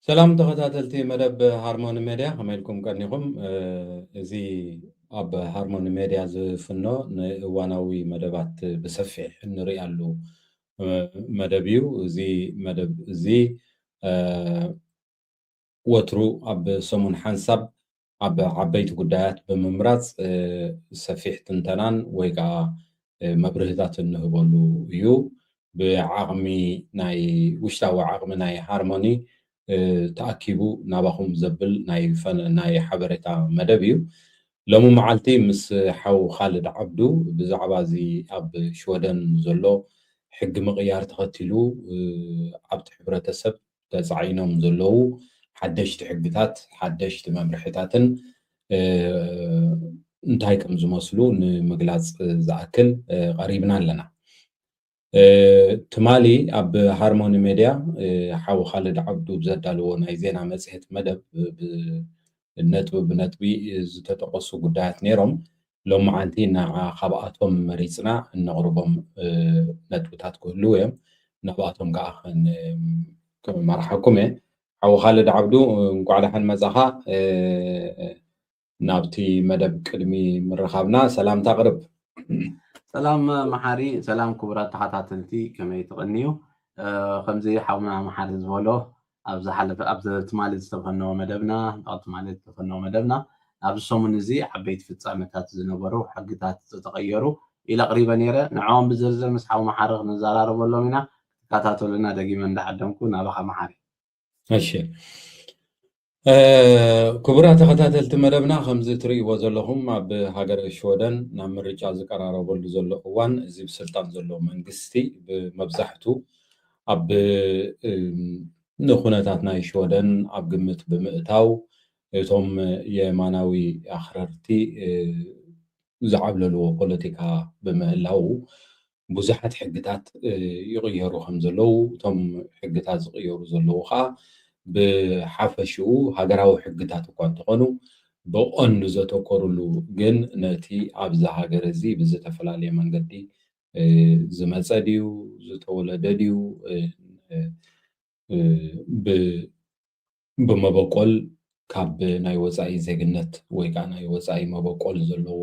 ሰላም ተኸታተልቲ መደብ ሃርሞኒ ሜድያ፣ ከመይ ኢልኩም ቀኒኹም? እዚ ኣብ ሃርሞኒ ሜድያ ዝፍኖ ንእዋናዊ መደባት ብሰፊሕ እንርእያሉ መደብ እዩ። እዚ መደብ እዚ ወትሩ ኣብ ሰሙን ሓንሳብ ኣብ ዓበይቲ ጉዳያት ብምምራጽ ሰፊሕ ትንተናን ወይ ከዓ መብርህታት እንህበሉ እዩ። ብዓቕሚ ናይ ውሽጣዊ ዓቕሚ ናይ ሃርሞኒ ተኣኪቡ ናባኹም ዘብል ናይ ሓበሬታ መደብ እዩ። ሎሚ መዓልቲ ምስ ሓው ካልድ ዓብዱ ብዛዕባ እዚ ኣብ ሽወደን ዘሎ ሕጊ ምቕያር ተኸቲሉ ኣብቲ ሕብረተሰብ ተፃዒኖም ዘለዉ ሓደሽቲ ሕግታት ሓደሽቲ መምርሕታትን እንታይ ከም ዝመስሉ ንምግላጽ ዝኣክል ቀሪብና ኣለና። ትማሊ ኣብ ሃርሞኒ ሜድያ ሓው ካልድ ዓብዱ ብዘዳልዎ ናይ ዜና መፅሄት መደብ ነጥቢ ብነጥቢ ዝተጠቀሱ ጉዳያት ነይሮም። ሎም መዓልቲ ንዓ ካብኣቶም መሪፅና እነቕርቦም ነጥብታት ክህልዉ እዮም። ናብኣቶም ከዓ ከመራሓኩም እየ። ሓው ካልድ ዓብዱ፣ እንኳዕ ደሓን መፃኻ። ናብቲ መደብ ቅድሚ ምርኻብና ሰላምታ ቅርብ። ሰላም መሓሪ፣ ሰላም ክቡራት ተኸታተልቲ፣ ከመይ ትቕንዩ? ከምዚ ሓውና መሓሪ ዝበሎ ኣብ ዝሓለፈ ኣብ ትማሊ ዝተፈነወ መደብና፣ ትማሊ ዝተፈነወ መደብና ኣብዚ ሰሙን እዚ ዓበይቲ ፍጻመታት ዝነበሩ ሕግታት ዝተቐየሩ ኢለ ኣቕሪበ ነይረ። ንዕኦም ብዝርዝር ምስ ሓው መሓሪ ክንዘራረበሎም ኢና። ተከታተሉና። ደጊመ እንዳዓደምኩ ናባኻ መሓሪ። እሺ ክቡራት ተኸታተልቲ መደብና፣ ከምዚ ትርእይዎ ዘለኹም ኣብ ሃገረ ሽወደን ናብ ምርጫ ዝቀራረበሉ ዘሎ እዋን፣ እዚ ብስልጣን ዘሎ መንግስቲ ብመብዛሕቱ ኣብ ንኩነታት ናይ ሽወደን ኣብ ግምት ብምእታው፣ እቶም የማናዊ ኣኽረርቲ ዝዓብለልዎ ፖለቲካ ብምህላው ብዙሓት ሕግታት ይቕየሩ ከም ዘለዉ፣ እቶም ሕግታት ዝቕየሩ ዘለዉ ከዓ ብሓፈሽኡ ሃገራዊ ሕግታት እኳ እንተኾኑ፣ ብቐንዱ ዘተኮሩሉ ግን ነቲ ኣብዛ ሃገር እዚ ብዝተፈላለየ መንገዲ ዝመፀ ድዩ፣ ዝተወለደ ድዩ፣ ብመበቆል ካብ ናይ ወፃኢ ዜግነት ወይ ከዓ ናይ ወፃኢ መበቆል ዘለዎ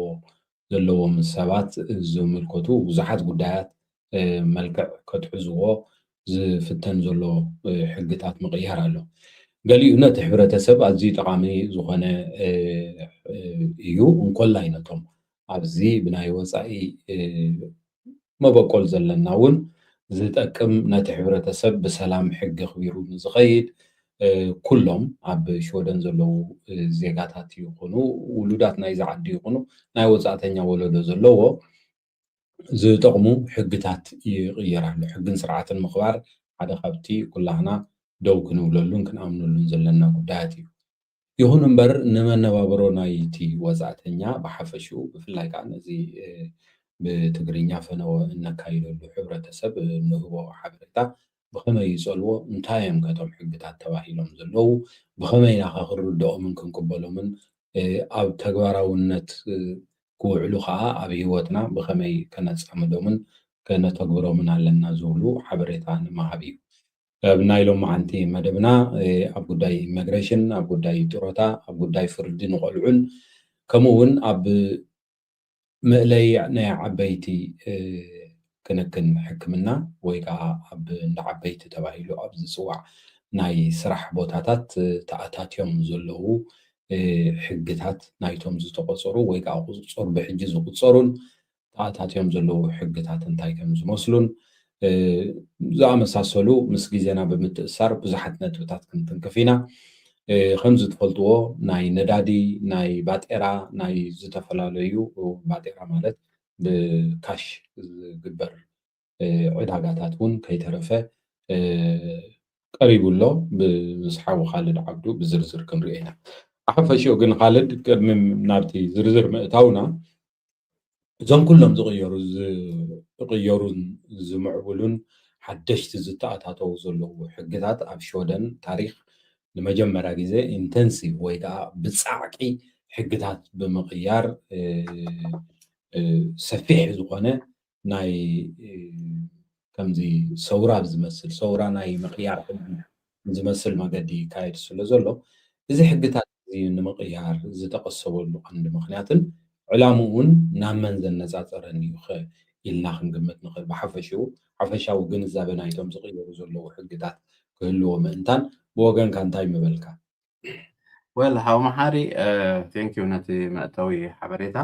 ዘለዎም ሰባት ዝምልከቱ ብዙሓት ጉዳያት መልክዕ ከትሕዝዎ ዝፍተን ዘሎ ሕግታት ምቕያር ኣሎ። ገሊኡ ነቲ ሕብረተሰብ ኣዝዩ ጠቓሚ ዝኾነ እዩ፣ እንኮላይ ነቶም ኣብዚ ብናይ ወፃኢ መበቆል ዘለና እውን ዝጠቅም፣ ነቲ ሕብረተሰብ ብሰላም ሕጊ ኣኽቢሩ ንዝኸይድ፣ ኩሎም ኣብ ሽወደን ዘለዉ ዜጋታት ይኹኑ ውሉዳት ናይዚ ዓዲ ይኹኑ ናይ ወፃእተኛ ወለዶ ዘለዎ ዝጠቕሙ ሕግታት ይቕየር ኣሎ። ሕግን ስርዓትን ምኽባር ሓደ ካብቲ ኩላህና ደው ክንብለሉን ክንኣምነሉን ዘለና ጉዳያት እዩ። ይኹን እምበር ንመነባብሮ ናይቲ ወፃእተኛ ብሓፈሽኡ ብፍላይ ከዓ ነዚ ብትግርኛ ፈነወ እነካይደሉ ሕብረተሰብ እንህቦ ሓበሬታ ብኸመይ ይፀልዎ፣ እንታይ እዮም ከቶም ሕግታት ተባሂሎም ዘለዉ፣ ብኸመይ ኢና ከክርድኦምን ክንቅበሎምን ኣብ ተግባራውነት ክውዕሉ ከዓ ኣብ ህይወትና ብኸመይ ከነፃምዶምን ከነተግብሮምን ኣለና ዝብሉ ሓበሬታ ንምሃብ እዩ። ኣብ ናይ ሎማዓንቲ መደብና ኣብ ጉዳይ ኢሚግሬሽን፣ ኣብ ጉዳይ ጥሮታ፣ ኣብ ጉዳይ ፍርዲ ንቆልዑን ከምኡ እውን ኣብ መእለይ ናይ ዓበይቲ ክንክን ሕክምና ወይ ከዓ ኣብ እንዳ ዓበይቲ ተባሂሉ ኣብ ዝፅዋዕ ናይ ስራሕ ቦታታት ተኣታትዮም ዘለዉ ሕግታት ናይቶም ዝተቆፀሩ ወይ ከዓ ቁፅፅር ብሕጂ ዝቁፀሩን ተኣታትዮም ዘለዉ ሕግታት እንታይ ከም ዝመስሉን ዝኣመሳሰሉ ምስ ግዜና ብምትእሳር ብዙሓት ነጥብታት ክንትንክፍ ኢና። ከምዚ ትፈልጥዎ ናይ ነዳዲ፣ ናይ ባጤራ፣ ናይ ዝተፈላለዩ ባጤራ ማለት ብካሽ ዝግበር ዕዳጋታት እውን ከይተረፈ ቀሪቡ ኣሎ። ምስ ሓው ካልድ ዓብዱ ብዝርዝር ክንሪኦ ኢና። ብሓፈሽኡ ግን ካልድ ቅድሚ ናብቲ ዝርዝር ምእታውና እዞም ኩሎም ዝቕየሩ ዝቕየሩን ዝምዕብሉን ሓደሽቲ ዝተኣታተው ዘለዉ ሕግታት ኣብ ሽወደን ታሪክ ንመጀመርያ ግዜ ኢንተንሲቭ ወይ ከዓ ብፃዕቂ ሕግታት ብምቕያር ሰፊሕ ዝኾነ ናይ ከምዚ ሰውራ ዝመስል ሰውራ ናይ ምቕያር ሕጊ ዝመስል መገዲ ይካየድ ስለ ዘሎ፣ እዚ ሕግታት እዚ ንምቕያር ዝተቐሰበሉ ቀንዲ ምኽንያትን ዕላምኡ እውን ናብ መን ዘነጻጸረን እዩ ኸ ኢልና ክንግምት ንኽእል። ብሓፈሽኡ ሓፈሻዊ ግንዛበ ናይቶም ዝቕየሩ ዘለዉ ሕግታት ክህልዎ ምእንታን ብወገንካ እንታይ ምበልካ? ወል ሓው መሓሪ፣ ቴንኪዩ ነቲ መእተዊ ሓበሬታ።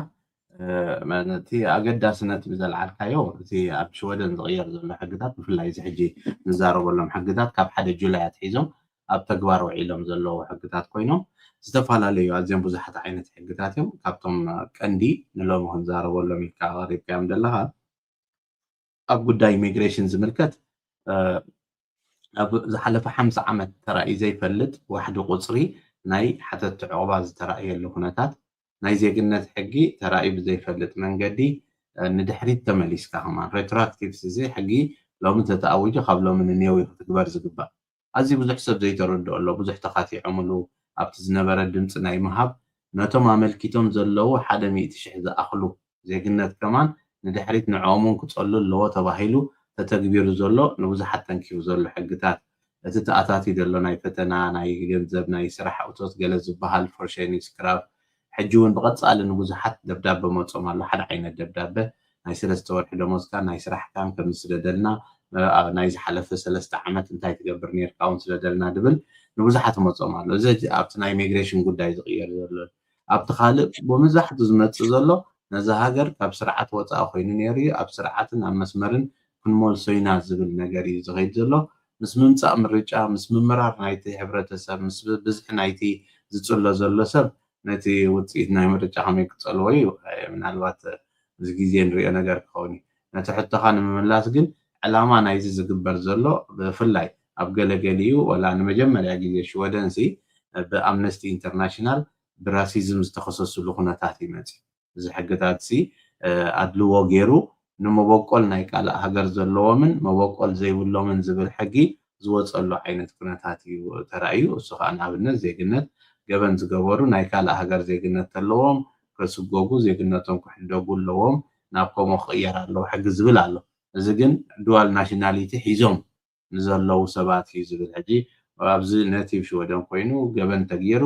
ነቲ ኣገዳስነት ብዘልዓልካዮ፣ እቲ ኣብ ሽወደን ዝቕየር ዘሎ ሕግታት፣ ብፍላይ እዚ ሕጂ ንዛረበሎም ሕግታት ካብ ሓደ ጁላይ ኣትሒዞም ኣብ ተግባር ውዒሎም ዘለዉ ሕግታት ኮይኖም፣ ዝተፈላለዩ ኣዝዮም ብዙሓት ዓይነት ሕግታት እዮም። ካብቶም ቀንዲ ንሎሚ ክንዛረበሎም ኢልካ ቀሪብካዮም ዘለኻ፣ ኣብ ጉዳይ ኢሚግሬሽን ዝምልከት፣ ኣብ ዝሓለፈ ሓምሳ ዓመት ተራእዩ ዘይፈልጥ ዋሕዲ ቁፅሪ ናይ ሓተትቲ ዕቑባ ዝተራእየሉ ኩነታት፣ ናይ ዜግነት ሕጊ ተራእዩ ብዘይፈልጥ መንገዲ ንድሕሪት ተመሊስካ፣ ከማን ሬትሮኣክቲቭ፣ እዚ ሕጊ ሎሚ ተተኣዊጁ ካብ ሎሚ ንኔው እዩ ክትግበር ዝግባእ። ኣዝዩ ብዙሕ ሰብ ዘይተረድኦ ኣሎ። ብዙሕ ተኻቲዖምሉ ኣብቲ ዝነበረ ድምፂ ናይ ምሃብ፣ ነቶም ኣመልኪቶም ዘለዉ ሓደ ሚእቲ ሽሕ ዝኣኽሉ ዜግነት ከማን ንድሕሪት ንዕኦም እውን ክፀሉ ኣለዎ ተባሂሉ ተተግቢሩ ዘሎ፣ ንብዙሓት ተንኪፉ ዘሎ ሕግታት፣ እቲ ተኣታትዩ ዘሎ ናይ ፈተና፣ ናይ ገንዘብ፣ ናይ ስራሕ እቶት ገለ ዝበሃል ፎርሸኒ ስክራብ፣ ሕጂ እውን ብቐፃሊ ንብዙሓት ደብዳበ መፆም ኣሎ። ሓደ ዓይነት ደብዳበ፣ ናይ ሰለስተ ወርሒ ደሞዝካን ናይ ስራሕካን ከም ዝስደደልና፣ እ፣ ኣ፣ ናይ ዝሓለፈ ሰለስተ ዓመት እንታይ ትገብር ነርካ እውን ስደደልና ድብል ንብዙሓት መፆም ኣሎ። እዚ ሕጂ ኣብቲ ናይ ኢሚግሬሽን ጉዳይ ዝቕየር ዘሎ። ኣብቲ ካልእ ብመብዛሕቱ ዝመፅእ ዘሎ ነዚ ሃገር ካብ ስርዓት ወፃኢ ኮይኑ ነይሩ እዩ። ኣብ ስርዓትን ኣብ መስመርን ክንመልሶ ኢና ዝብል ነገር እዩ ዝኸይድ ዘሎ። ምስ ምምፃእ ምርጫ፣ ምስ ምምራር ናይቲ ሕብረተሰብ፣ ምስ ብዝሒ ናይቲ ዝፅሎ ዘሎ ሰብ ነቲ ውፅኢት ናይ ምርጫ ከመይ ክፀልዎ እዩ። እ፣ ምናልባት እዚ ግዜ ንሪኦ ነገር ክኸውን እዩ። ነቲ ሕቶኻ ንምምላስ ግን ዕላማ ናይዚ ዝግበር ዘሎ ብፍላይ ኣብ ገለገሊኡ ወላ ንመጀመርያ ግዜ ሽወደን ሲ ብኣምነስቲ ኢንተርናሽናል ብራሲዝም ዝተኸሰስሉ ኩነታት እዩ መፂኡ። እዚ ሕግታት ሲ፣ እ፣ ኣድልዎ ገይሩ ንመበቆል ናይ ካልእ ሃገር ዘለዎምን መበቆል ዘይብሎምን ዝብል ሕጊ ዝወፀሉ ዓይነት ኩነታት እዩ ተራእዩ። እሱ ከዓ ንኣብነት ዜግነት ገበን ዝገበሩ ናይ ካልእ ሃገር ዜግነት ተለዎም ከስጎጉ፣ ዜግነቶም ክሕደጉ ኣለዎም፣ ናብ ከምኡ ክቕየር ኣለዎ ሕጊ ዝብል ኣሎ። እዚ ግን ዱዋል ናሽናሊቲ ሒዞም ንዘለዉ ሰባት እዩ ዝብል። ሕጂ ኣብዚ ነቲቭ ሽወደን ኮይኑ ገበን ተገይሩ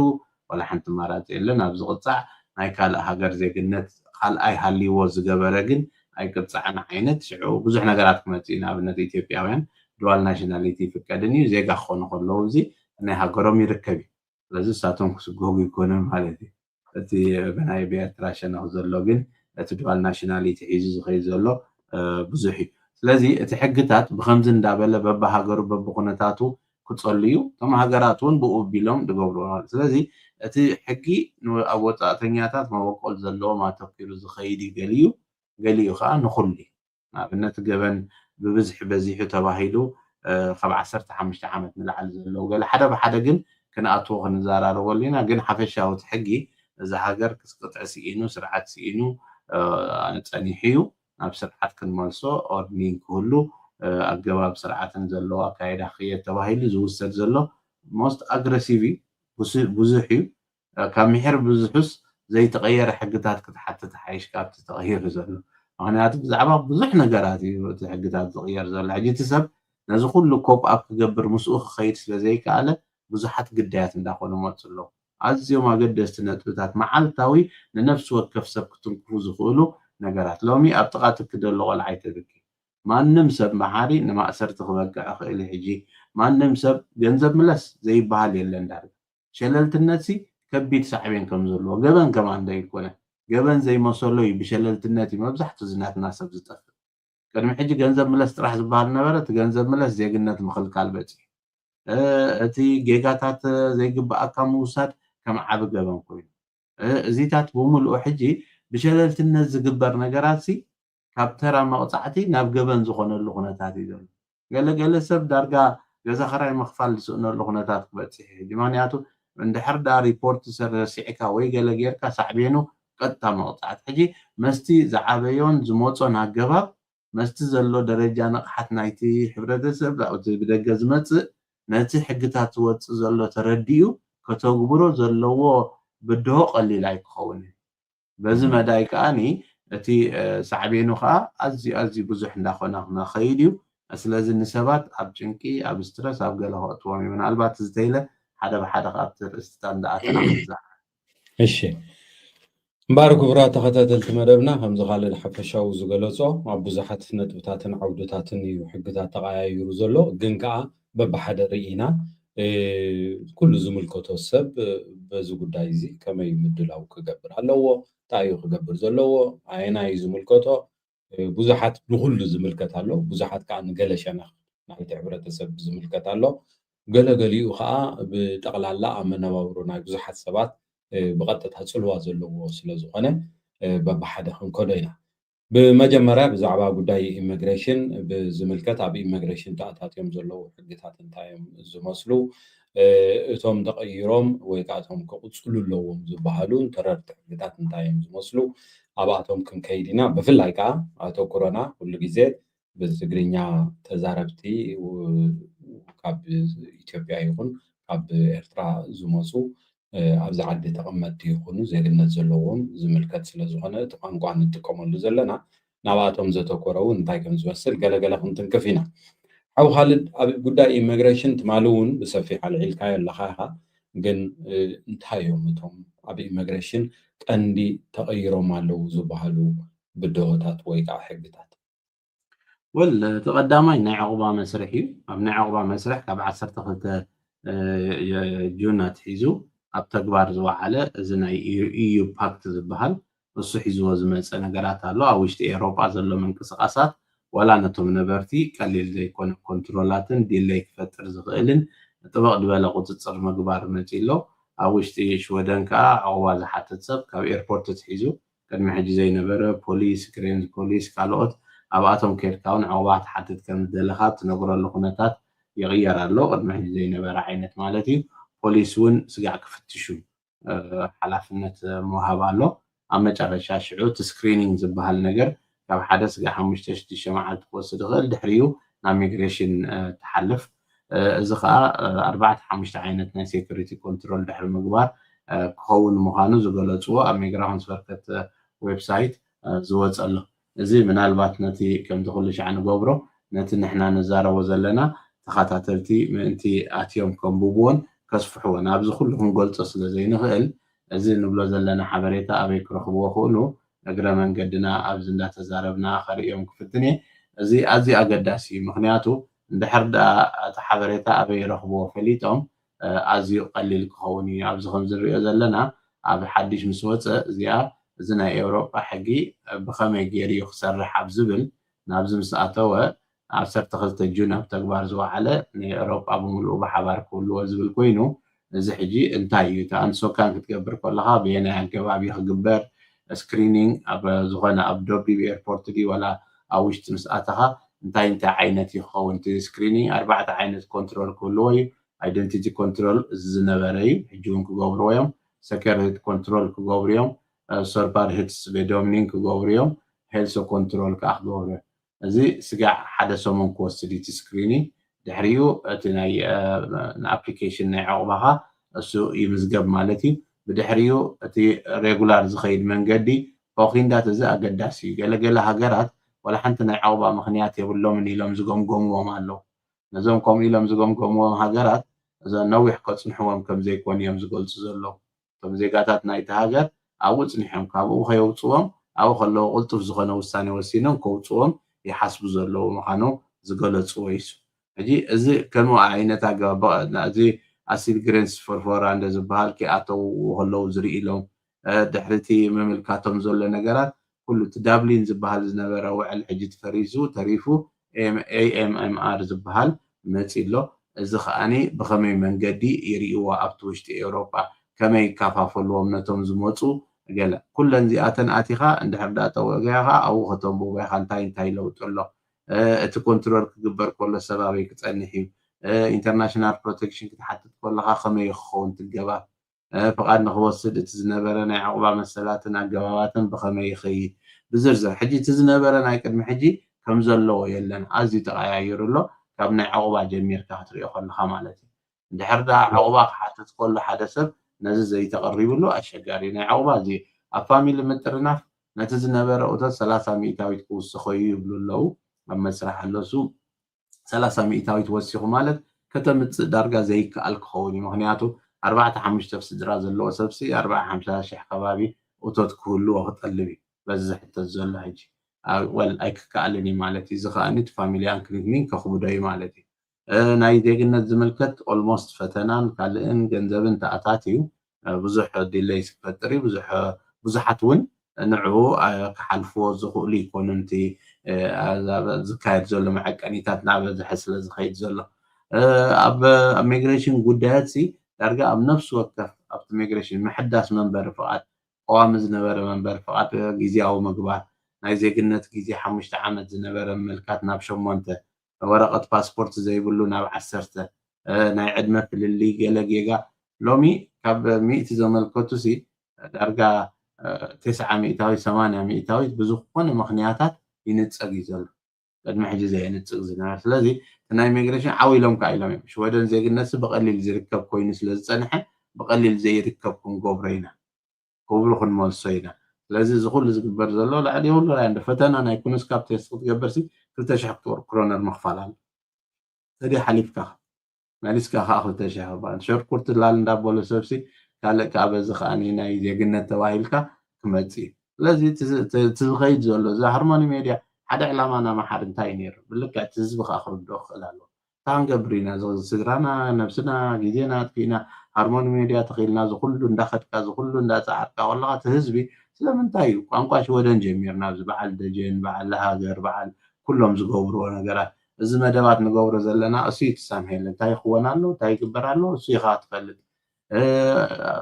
ዋላ ሓንቲ ኣማራፂ የለን። ኣብ ዝቕፃዕ ናይ ካልእ ሃገር ዜግነት ካልኣይ ሃልይዎ ዝገበረ ግን ኣይቅፃዕን ዓይነት ሽዑ ብዙሕ ነገራት ክመፅእ እዩ። ንኣብነት ኢትዮጵያውያን ዱዋል ናሽናሊቲ ይፍቀድን እዩ፣ ዜጋ ክኾኑ ከለዉ እዚ ናይ ሃገሮም ይርከብ እዩ። ስለዚ እሳቶም ክስጎጉ ይኮነን ማለት እዩ። እቲ ብናይ ብኤርትራ ሸነኽ ዘሎ ግን እቲ ዱዋል ናሽናሊቲ ሒዙ ዝኸይድ ዘሎ፣ እ፣ ብዙሕ እዩ። ስለዚ እቲ ሕግታት ብኸምዚ እንዳበለ በብሃገሩ በብኩነታቱ ክጸሉ እዩ። እቶም ሃገራት እውን ብኡ ቢሎም ዝገብርዎ። ስለዚ እቲ ሕጊ ን-፣ ኣብ ወጻእተኛታት መበቆል ዘለዎም ኣተኲሩ ዝኸይድ እዩ ገሊኡ፣ ገሊኡ ከኣ ንኹሉ እዩ። ንኣብነት ገበን ብብዝሒ በዚሑ ተባሂሉ፣ እ፣ ካብ ዓሰርተ ሓሙሽተ ዓመት ንላዕሊ ዘለዉ ገለ ሓደ ብሓደ ግን ክንኣትዎ ክንዘራረበሉ ኢና። ግን ሓፈሻዊ እቲ ሕጊ እዛ ሃገር ክስ-፣ ቅጥዒ ስኢኑ፣ ስርዓት ስኢኑ፣ እ፣ ጸኒሑ እዩ። ናብ ስርዓት ክንመልሶ ኦርኒንግ ክህሉ፣ እ፣ ኣገባብ ስርዓትን ዘለዎ ኣካይዳ ክየድ ተባሂሉ ዝውሰድ ዘሎ ሞስት ኣግረሲቭ እዩ። ብዙ-፣ ብዙሕ እዩ። እ፣ ካብ ምሒር ብዙሑስ ዘይተቐየረ ሕግታት ክትሓትት ሓይሽ ካብቲ ተቐይሩ ዘሎ። ምኽንያቱ ብዛዕባ ብዙሕ ነገራት እዩ እቲ ሕግታት ዝቕየር ዘሎ። ሕጂ እቲ ሰብ ነዚ ኩሉ ኮፕ ኣፕ ክገብር ምስኡ ክኸይድ ስለ ዘይከኣለ ብዙሓት ግዳያት እንዳኾኑ መፁ ኣለዉ። ኣዝዮም ኣገደስቲ ነጥብታት መዓልታዊ ንነፍሲ ወከፍ ሰብ ክትንክፉ ዝኽእሉ ነገራት። ሎሚ ኣብ ጥቓ ትኪ ዘሎ ቆልዓ ኣይተብኪ። ማንም ሰብ መሓሪ ንማእሰርቲ ክበቅዕ ይኽእል እዩ። ሕጂ ማንም ሰብ ገንዘብ ምለስ ዘይበሃል የለን ዳርጋ። ሸለልትነትሲ ከቢድ ሳዕቤን ከም ዘለዎ ገበን ከማን ዶ ይኮነ? ገበን ዘይመሰሎ እዩ ብሸለልትነት እዩ መብዛሕቱ እዚ ናትና ሰብ ዝጠፍእ። ቅድሚ ሕጂ ገንዘብ ምለስ ጥራሕ ዝበሃል ነበረ። እቲ ገንዘብ ምለስ ዜግነት ምኽልካል በፂሑ። እ፣ እቲ ጌጋታት ዘይግብኣካ ምውሳድ ከም ዓቢ ገበን ኮይኑ። እ፣ እዚታት ብምሉኡ ሕጂ ብሸለልትነት ዝግበር ነገራትሲ ካብ ተራ መቕጻዕቲ ናብ ገበን ዝኾነሉ ኩነታት እዩ ዘሎ። ገለ ገለ ሰብ ዳርጋ ገዛ ኽራይ ምኽፋል ዝስእነሉ ኩነታት ክበጽሕ እዩ። ምኽንያቱ እንድሕር ደኣ ሪፖርት ሰ-፣ ረሲዕካ ወይ ገለ ጌርካ ሳዕቤኑ ቀጥታ መቕጻዕቲ። ሕጂ መስቲ ዝዓበዮን ዝመጾን ኣገባብ መስቲ ዘሎ ደረጃ ንቕሓት ናይቲ ሕብረተሰብ፣ እቲ ብደገ ዝመጽእ ነቲ ሕግታት ዝወጽእ ዘሎ ተረዲኡ ከተግብሮ ዘለዎ ብድሆ ቀሊል ኣይክኸውንን። በዚ መዳይ ከኣ እቲ፣ እ፣ ሳዕቤኑ ከኣ ኣዝዩ፣ ኣዝዩ ብዙሕ እንዳኾነ መኸይድ እዩ። ስለዚ ንሰባት ኣብ ጭንቂ፣ ኣብ ስትረስ፣ ኣብ ገለ ከእትዎም እዩ። ምናልባት ዝተይለ ሓደ ብሓደ ካብቲ ርእስታት እንዳኣተና እሺ። እምበኣር ክቡራት ተኸታተልቲ መደብና፣ ከምዚ ካልድ ሓፈሻዊ ዝገለጾ ኣብ ብዙሓት ነጥብታትን ዓውድታትን እዩ ሕግታት ተቐያይሩ ዘሎ። ግን ከኣ በብሓደ ርኢና ኩሉ ዝምልከቶ ሰብ በዚ ጉዳይ እዚ ከመይ ምድላው ክገብር ኣለዎ፣ እንታይ እዩ ክገብር ዘለዎ፣ ኣየናይ እዩ ዝምልከቶ፣ ብዙሓት ንኹሉ ዝምልከት ኣሎ፣ ብዙሓት ከዓ ንገለ ሸነኽ ናይቲ ሕብረተሰብ ዝምልከት ኣሎ። ገለገሊኡ ከዓ ብጠቕላላ ኣብ መነባብሮ ናይ ብዙሓት ሰባት ብቐጥታ ፅልዋ ዘለዎ ስለዝኾነ በብሓደ ክንከዶ ኢና። ብመጀመርያ ብዛዕባ ጉዳይ ኢሚግሬሽን ብዝምልከት ኣብ ኢሚግሬሽን ተኣታትዮም ዘለዉ ሕግታት እንታይ እዮም ዝመስሉ፣ እቶም ተቐይሮም ወይ ከዓ እቶም ክቕፅሉ ኣለዎም ዝበሃሉ ተረርቲ ሕግታት እንታይ እዮም ዝመስሉ፣ ኣብኣቶም ክንከይድ ኢና። ብፍላይ ከዓ ኣተኩሮና ኩሉ ግዜ ብትግርኛ ተዛረብቲ ካብ ኢትዮጵያ ይኹን ካብ ኤርትራ ዝመፁ ኣብዚ ዓዲ ተቐመጥቲ ይኹኑ ዜግነት ዘለዎም ዝምልከት ስለዝኾነ እቲ ቋንቋ ንጥቀመሉ ዘለና ናብኣቶም ዘተኮረ እውን እንታይ ከም ዝመስል ገለገለ ክንትንክፍ ኢና። ሓው ካልድ ኣብ ጉዳይ ኢሚግሬሽን ትማሊ እውን ብሰፊሕ ኣልዒልካዮ ኣለኻ ኢኻ። ግን እንታይ እዮም እቶም ኣብ ኢሚግሬሽን ቀንዲ ተቐይሮም ኣለዉ ዝበሃሉ ብድሆታት ወይ ከዓ ሕግታት? ወል እቲ ቀዳማይ ናይ ዕቑባ መስርሕ እዩ። ኣብ ናይ ዕቑባ መስርሕ ካብ ዓሰርተ ክልተ ጁን ኣትሒዙ ኣብ ተግባር ዝወዓለ እዚ ናይ ኢዩ ፓክት ዝበሃል እሱ ሒዝዎ ዝመፀ ነገራት ኣሎ። ኣብ ውሽጢ ኤውሮጳ ዘሎ ምንቅስቃሳት ዋላ ነቶም ነበርቲ ቀሊል ዘይኮነ ኮንትሮላትን ዲለይ ክፈጥር ዝኽእልን ጥብቕ ዝበለ ቁፅፅር ምግባር መፂ ኣሎ። ኣብ ውሽጢ ሽወደን ከዓ ዕቑባ ዝሓትት ሰብ ካብ ኤርፖርት ኣትሒዙ ቅድሚ ሕጂ ዘይነበረ ፖሊስ፣ ግሬንዝ ፖሊስ፣ ካልኦት ኣብኣቶም ከድካ እውን ዕቑባ ትሓትት ከም ዝደለኻ ትነግረሉ ኩነታት ይቕየር ኣሎ። ቅድሚ ሕጂ ዘይነበረ ዓይነት ማለት እዩ። ፖሊስ እውን ስጋዕ ክፍትሹ ሓላፍነት ምሃብ ኣሎ። ኣብ መጨረሻ ሽዑ እቲ ስክሪኒንግ ዝበሃል ነገር ካብ ሓደ ስጋዕ ሓሙሽተ ሽዱሽተ መዓልቲ ክወስድ ይኽእል። ድሕሪኡ ናብ ሚግሬሽን ትሓልፍ። እዚ ከዓ ኣርባዕተ ሓሙሽተ ዓይነት ናይ ሴኩሪቲ ኮንትሮል ድሕሪ ምግባር ክኸውን ምዃኑ ዝገለፅዎ ኣብ ሚግራሽንስቨርከት ዌብሳይት ዝወፀ ኣሎ። እዚ ምናልባት ነቲ ከምቲ ኩሉ ሻዕ ንገብሮ ነቲ ንሕና ንዛረቦ ዘለና ተኸታተልቲ ምእንቲ ኣትዮም ከንብብዎን ከስፍሕዎን ኣብዚ ኩሉ ክንገልፆ ስለ ዘይንኽእል እዚ ንብሎ ዘለና ሓበሬታ ኣበይ ክረኽብዎ ክእሉ እግረ መንገድና ኣብዚ እንዳተዛረብና ከርእዮም ክፍትን እየ። እዚ ኣዝዩ ኣገዳሲ እዩ። ምኽንያቱ እንድሕር ደኣ እቲ ሓበሬታ ኣበይ ይረኽብዎ ፈሊጦም ኣዝዩ ቀሊል ክኸውን እዩ። ኣብዚ ከምዚ ንሪኦ ዘለና ኣብ ሓድሽ ምስ ወፀ እዚኣ እዚ ናይ ኤውሮጳ ሕጊ ብኸመይ ገይሩ እዩ ክሰርሕ ኣብ ዝብል ናብዚ ምስ ኣተወ ዓሰርተ ክልተ ጁን ኣብ ተግባር ዝወዓለ ንኤውሮጳ ብምሉኡ ብሓባር ክህልዎ ዝብል ኮይኑ እዚ ሕጂ እንታይ እዩ እቲ ኣንሶካን ክትገብር ከለኻ ብየናይ ኣገባብ እዩ ክግበር ስክሪኒንግ ኣብ ዝኾነ ኣብ ደቢብ ኤርፖርት ድዩ ዋላ ኣብ ውሽጢ ምስ ኣተኻ እንታይ እንታይ ዓይነት እዩ ክኸውን እቲ ስክሪኒንግ ኣርባዕተ ዓይነት ኮንትሮል ክህልዎ እዩ። ኣይደንቲቲ ኮንትሮል እዚ ዝነበረ እዩ። ሕጂ እውን ክገብርዎ እዮም። ሰከርድ ኮንትሮል ክገብሩ እዮም። ሰርባር ሄድስ ቤዶምኒን ክገብሩ እዮም። ሄልሶ ኮንትሮል ከዓ ክገብሩ እዮም። እዚ ስጋዕ ሓደ ሰሙን ክወስድ እዩ እቲ ስክሪኒንግ። ድሕሪኡ እቲ ናይ ንኣፕሊኬሽን ናይ ዕቑባኻ እሱ ይምዝገብ ማለት እዩ። ብድሕሪኡ እቲ ሬጉላር ዝኸይድ መንገዲ ኦኪንዳት እዚ ኣገዳሲ እዩ። ገለገለ ሃገራት ዋላ ሓንቲ ናይ ዕቑባ ምኽንያት የብሎምን ኢሎም ዝገምገምዎም ኣለዉ። ነዞም ከምኡ ኢሎም ዝገምገምዎም ሃገራት እዞ ነዊሕ ከፅንሕዎም ከም ዘይኮኑ እዮም ዝገልፁ ዘለዉ። እቶም ዜጋታት ናይቲ ሃገር ኣብኡ ፅኒሖም ካብኡ ከየውፅዎም ኣብኡ ከለዉ ቅልጡፍ ዝኾነ ውሳኔ ወሲኖም ከውፅዎም ይሓስቡ ዘለዉ ምዃኑ ዝገለፅዎ እዩ። ሕጂ እዚ ከምኡ ዓይነት ኣገባብ እዚ ኣሲል ግሬንስ ፈርፎራ እንደ ዝበሃል ክኣተዉ ከለዉ ዝርኢ ኢሎም ድሕሪቲ ምምልካቶም ዘሎ ነገራት ኩሉ እቲ ዳብሊን ዝበሃል ዝነበረ ውዕል ሕጂ ተፈሪሱ ተሪፉ ኤኤምኤምኣር ዝበሃል መፂ ኣሎ። እዚ ከዓኒ ብኸመይ መንገዲ ይርእይዎ ኣብቲ ውሽጢ ኤውሮጳ ከመይ ይከፋፈልዎም ነቶም ዝመፁ ገለ ኩለን እዚኣተን ኣቲኻ እንድሕር ዳ ጠወገያ ከዓ ኣብኡ ከተንብቦ ኢኻ እንታይ እንታይ ለውጢ ኣሎ እቲ ኮንትሮል ክግበር ከሎ ሰብ ኣበይ ክፀንሕ እዩ ኢንተርናሽናል ፕሮቴክሽን ክትሓትት ከለኻ ከመይ ክኸውን ትገባብ ፍቓድ ንኽወስድ እቲ ዝነበረ ናይ ዕቑባ መሰላትን ኣገባባትን ብኸመይ ይኸይድ ብዝርዝር ሕጂ እቲ ዝነበረ ናይ ቅድሚ ሕጂ ከም ዘለዎ የለን ኣዝዩ ተቐያይሩ ኣሎ ካብ ናይ ዕቑባ ጀሚርካ ክትሪኦ ከለኻ ማለት እዩ እንድሕር ደኣ ዕቑባ ክሓትት ከሎ ሓደ ሰብ ነዚ ዘይተቐሪብሉ ኣሸጋሪ ናይ ዕቑባ እዚ ኣብ ፋሚሊ ምጥርናፍ ነቲ ዝነበረ እቶት ሰላሳ ሚእታዊት ክውስኸ እዩ ይብሉ ኣለዉ ኣብ መስራሕ ኣለሱ ሰላሳ ሚእታዊት ወሲኹ ማለት ከተምፅእ ዳርጋ ዘይከኣል ክኸውን እዩ። ምክንያቱ ኣርባዕተ ሓሙሽተ ስድራ ዘለዎ ሰብሲ ኣርባዓ ሓምሳ ሽሕ ከባቢ እቶት ክህልዎ ክጠልብ እዩ። በዚ ዝሕተት ዘሎ ሕጂ ወል ኣይክከኣልን እዩ ማለት እዩ። እዚ ከኣ እቲ ፋሚሊ ኣንክሊኒንግ ከኽብዶ እዩ ማለት እዩ። ናይ ዜግነት ዝምልከት ኦልሞስት ፈተናን ካልእን ገንዘብን ተኣታት እዩ። ብዙሕ ዲለይ ክፈጥር እዩ። ብዙሓት እውን ንዕኡ ክሓልፍዎ ዝኽእሉ ይኮኑንቲ። ዝካየድ ዘሎ መዐቀኒታት እናበዝሐ ስለ ዝኸይድ ዘሎ ኣብ ኢሚግሬሽን ጉዳያት ሲ ዳርጋ ኣብ ነፍሲ ወከፍ ኣብቲ ኢሚግሬሽን ምሕዳስ መንበሪ ፍቓድ፣ ቀዋሚ ዝነበረ መንበሪ ፍቓድ፣ ግዜያዊ ምግባር፣ ናይ ዜግነት ግዜ ሓሙሽተ ዓመት ዝነበረ ምምልካት ናብ ሸሞንተ፣ ወረቐት ፓስፖርት ዘይብሉ ናብ ዓሰርተ፣ ናይ ዕድመ ፍልልይ ገለ ጌጋ። ሎሚ ካብ ሚእቲ ዘመልከቱ ሲ ዳርጋ ተስዓ ሚእታዊት ሰማንያ ሚእታዊት ብዝኾነ ምኽንያታት ይንጸግ እዩ ዘሎ። ቅድሚ ሕጂ ዘየንጽግ ዝነበረ። ስለዚ እቲ ናይ ኢሚግሬሽን ዓው ኢሎም ከኣ ኢሎም እዮም። ሽወደን ዜግነት ብቐሊል ዝርከብ ኮይኑ ስለ ዝጸንሐ ብቐሊል ዘይርከብ ክንገብሮ ኢና ክብሉ ክንመልሶ ኢና። ስለዚ እዚ ኩሉ ዝግበር ዘሎ ልዕሊ ሁሉ ናይ እንደ ፈተና ናይ ኩንስካፕ ቴስት ክትገብር ሲ ክልተ ሽሕ ክሮነር ምኽፋል ኣሎ። ተዲ ሓሊፍካ መሊስካ ከዓ ክልተ ሽሕ ክበሃል ሸርኩርት ላል እንዳበሎ ሰብሲ ካልእ ከዓ በዚ ከዓ ናይ ዜግነት ተባሂልካ ክመፅእ እዩ። ስለዚ እቲ ዝኸይድ ዘሎ እዚ ሃርሞኒ ሜድያ ሓደ ዕላማ ናምሓር እንታይ እዩ ነይሩ ብልክዕ እቲ ህዝቢ ከዓ ክርድኦ ክኽእል ኣለዎ። እንታይ ክንገብር ኢና ስድራና ነብስና ግዜና ኣጥፊእና ሃርሞኒ ሜድያ ተኽኢልና ዝኩሉ እንዳኸድካ ዝኩሉ እንዳፀዓርካ ከለካ እቲ ህዝቢ ስለምንታይ እዩ ቋንቋ ሽወደን ጀሚርና ኣብዚ በዓል ደጀን በዓል ሃገር በዓል ኩሎም ዝገብርዎ ነገራት እዚ መደባት ንገብሮ ዘለና እሱ ይትሳምሄል እንታይ ይኽወን ኣሎ እንታይ ይግበር ኣሎ እሱ ኢኻ ትፈልጥ።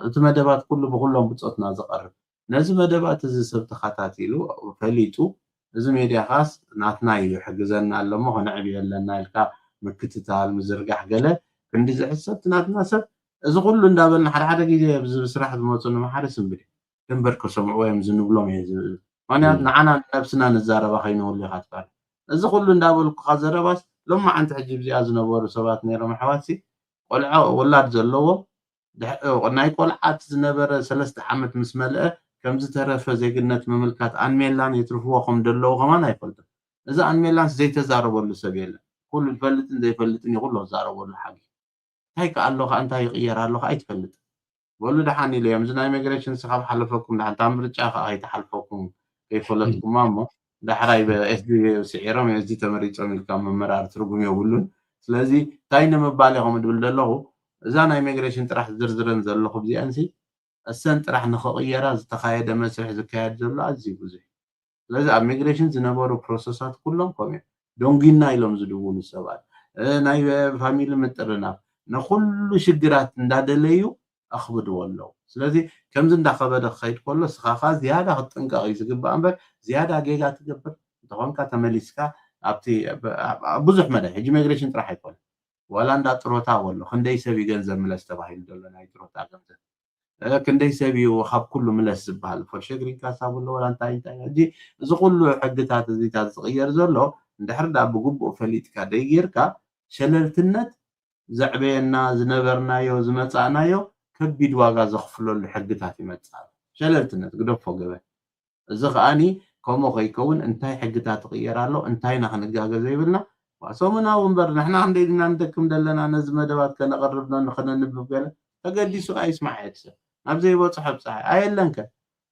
እቲ መደባት ኩሉ ብኩሎም ብፆትና ዝቐርብ ነዚ መደባት እዚ ሰብ ተኸታቲሉ ፈሊጡ እዚ ሜድያ ኻስ ናትና እዩ ሕግዘና ኣሎ እሞ ከነዕብዮ ኣለና ኢልካ ምክትታል ምዝርጋሕ ገለ ክንዲ ዝሕሰብ እቲ ናትና ሰብ እዚ ኩሉ እንዳበልና ሓደ ሓደ ግዜ ኣብዚ ብስራሕ ዝመፁ ንምሓደ ስንብል እዩ። ደንበር ከሰምዕዎ እዮም ዝንብሎም እየ ዝብል ምክንያቱ ንዓና ንነብስና ንዛረባ ከይንህሉ ኢኻ ትባል እዚ ኩሉ እንዳበልኩኻ ዘረባስ ሎማዓንቲ ሕጂ ብዚኣ ዝነበሩ ሰባት ነይሮም ኣሕዋትሲ ቆልዖ ወላድ ዘለዎ ናይ ቆልዓት ዝነበረ ሰለስተ ዓመት ምስ መልአ ከምዝተረፈ ዜግነት ምምልካት ኣንሜላን የትርፍዎ ከም ደለዉ ከማን ኣይፈልጥን እዚ ኣንሜላንስ ዘይተዛረበሉ ሰብ የለን ኩሉ ዝፈልጥን ዘይፈልጥን ይኩሎ ዝዛረበሉ ሓጊ እንታይ ከ ኣሎ ከዓ እንታይ ይቅየር ኣሎ ከዓ ኣይትፈልጥ በሉ ደሓን ኢለ እዮም እዚ ናይ ኢሚግሬሽን ስ ካብ ሓለፈኩም ደሓን እታ ምርጫ ከዓ ከይተሓልፈኩም ከይፈለጥኩማ እሞ ዳሕራይ ብኤስዲ ስዒሮም ኤስዲ ተመሪፆም ኢልካ መመራር ትርጉም የብሉን ስለዚ እንታይ ንምባል ኢኹም ድብል ዘለኹ እዛ ናይ ኢሚግሬሽን ጥራሕ ዝርዝረን ዘለኹ ብዚኣንሲ እሰን ጥራሕ ንክቕየራ ዝተኻየደ መስርሕ ዝካየድ ዘሎ ኣዝዩ ብዙሕ ስለዚ ኣብ ኢሚግሬሽን ዝነበሩ ፕሮሰሳት ኩሎም ከምኡ እዮም ደንጒና ኢሎም ዝድውሉ ሰባት ናይ ፋሚሊ ምጥርናፍ ንኩሉ ሽግራት እንዳደለዩ ኣኽብድዎ ኣለዉ ስለዚ ከምዚ እንዳኸበደ ክኸይድ ከሎ ስኻኻ ዝያዳ ክትጥንቀቕ እዩ ዝግባእ እምበር ዝያዳ ጌጋ ትገብር እንተኾንካ ተመሊስካ ኣብቲ ብዙሕ መዳይ ሕጂ ኢሚግሬሽን ጥራሕ ኣይኮነ ዋላ እንዳ ጥሮታ ወሎ ክንደይ ሰብ እዩ ገንዘብ ምለስ ተባሂሉ ዘሎ ናይ ጥሮታ ገንዘብ ክንደይ ሰብ እዩ ካብ ኩሉ ምለስ ዝበሃል ፎርሸ ግሪን ካሳ ብሎ ወላ እንታይ እንታይ ሕጂ እዚ ኩሉ ሕግታት እዚታት ዝቕየር ዘሎ እንድሕር ዳ ብግቡእ ፈሊጥካ ደይጌርካ ሸለልትነት ዘዕበየና ዝነበርናዮ ዝመፃእናዮ ከቢድ ዋጋ ዘኽፍለሉ ሕግታት ይመፅእ ኣሎ ሸለልትነት ግደፎ ገበን እዚ ከዓኒ ከምኡ ከይከውን እንታይ ሕግታት ይቕየር ኣሎ እንታይ ኢና ክንጋገ ዘይብልና ሰሙናዊ እምበር ንሕና ክንደይ ድና ንደክም ዘለና ነዚ መደባት ከነቕርብ ነንኸነንብብ ገለ ተገዲሱ ኣይስማዕ የድሰብ ናብ ዘይበፅሖ ብፀሓይ ኣየለንከ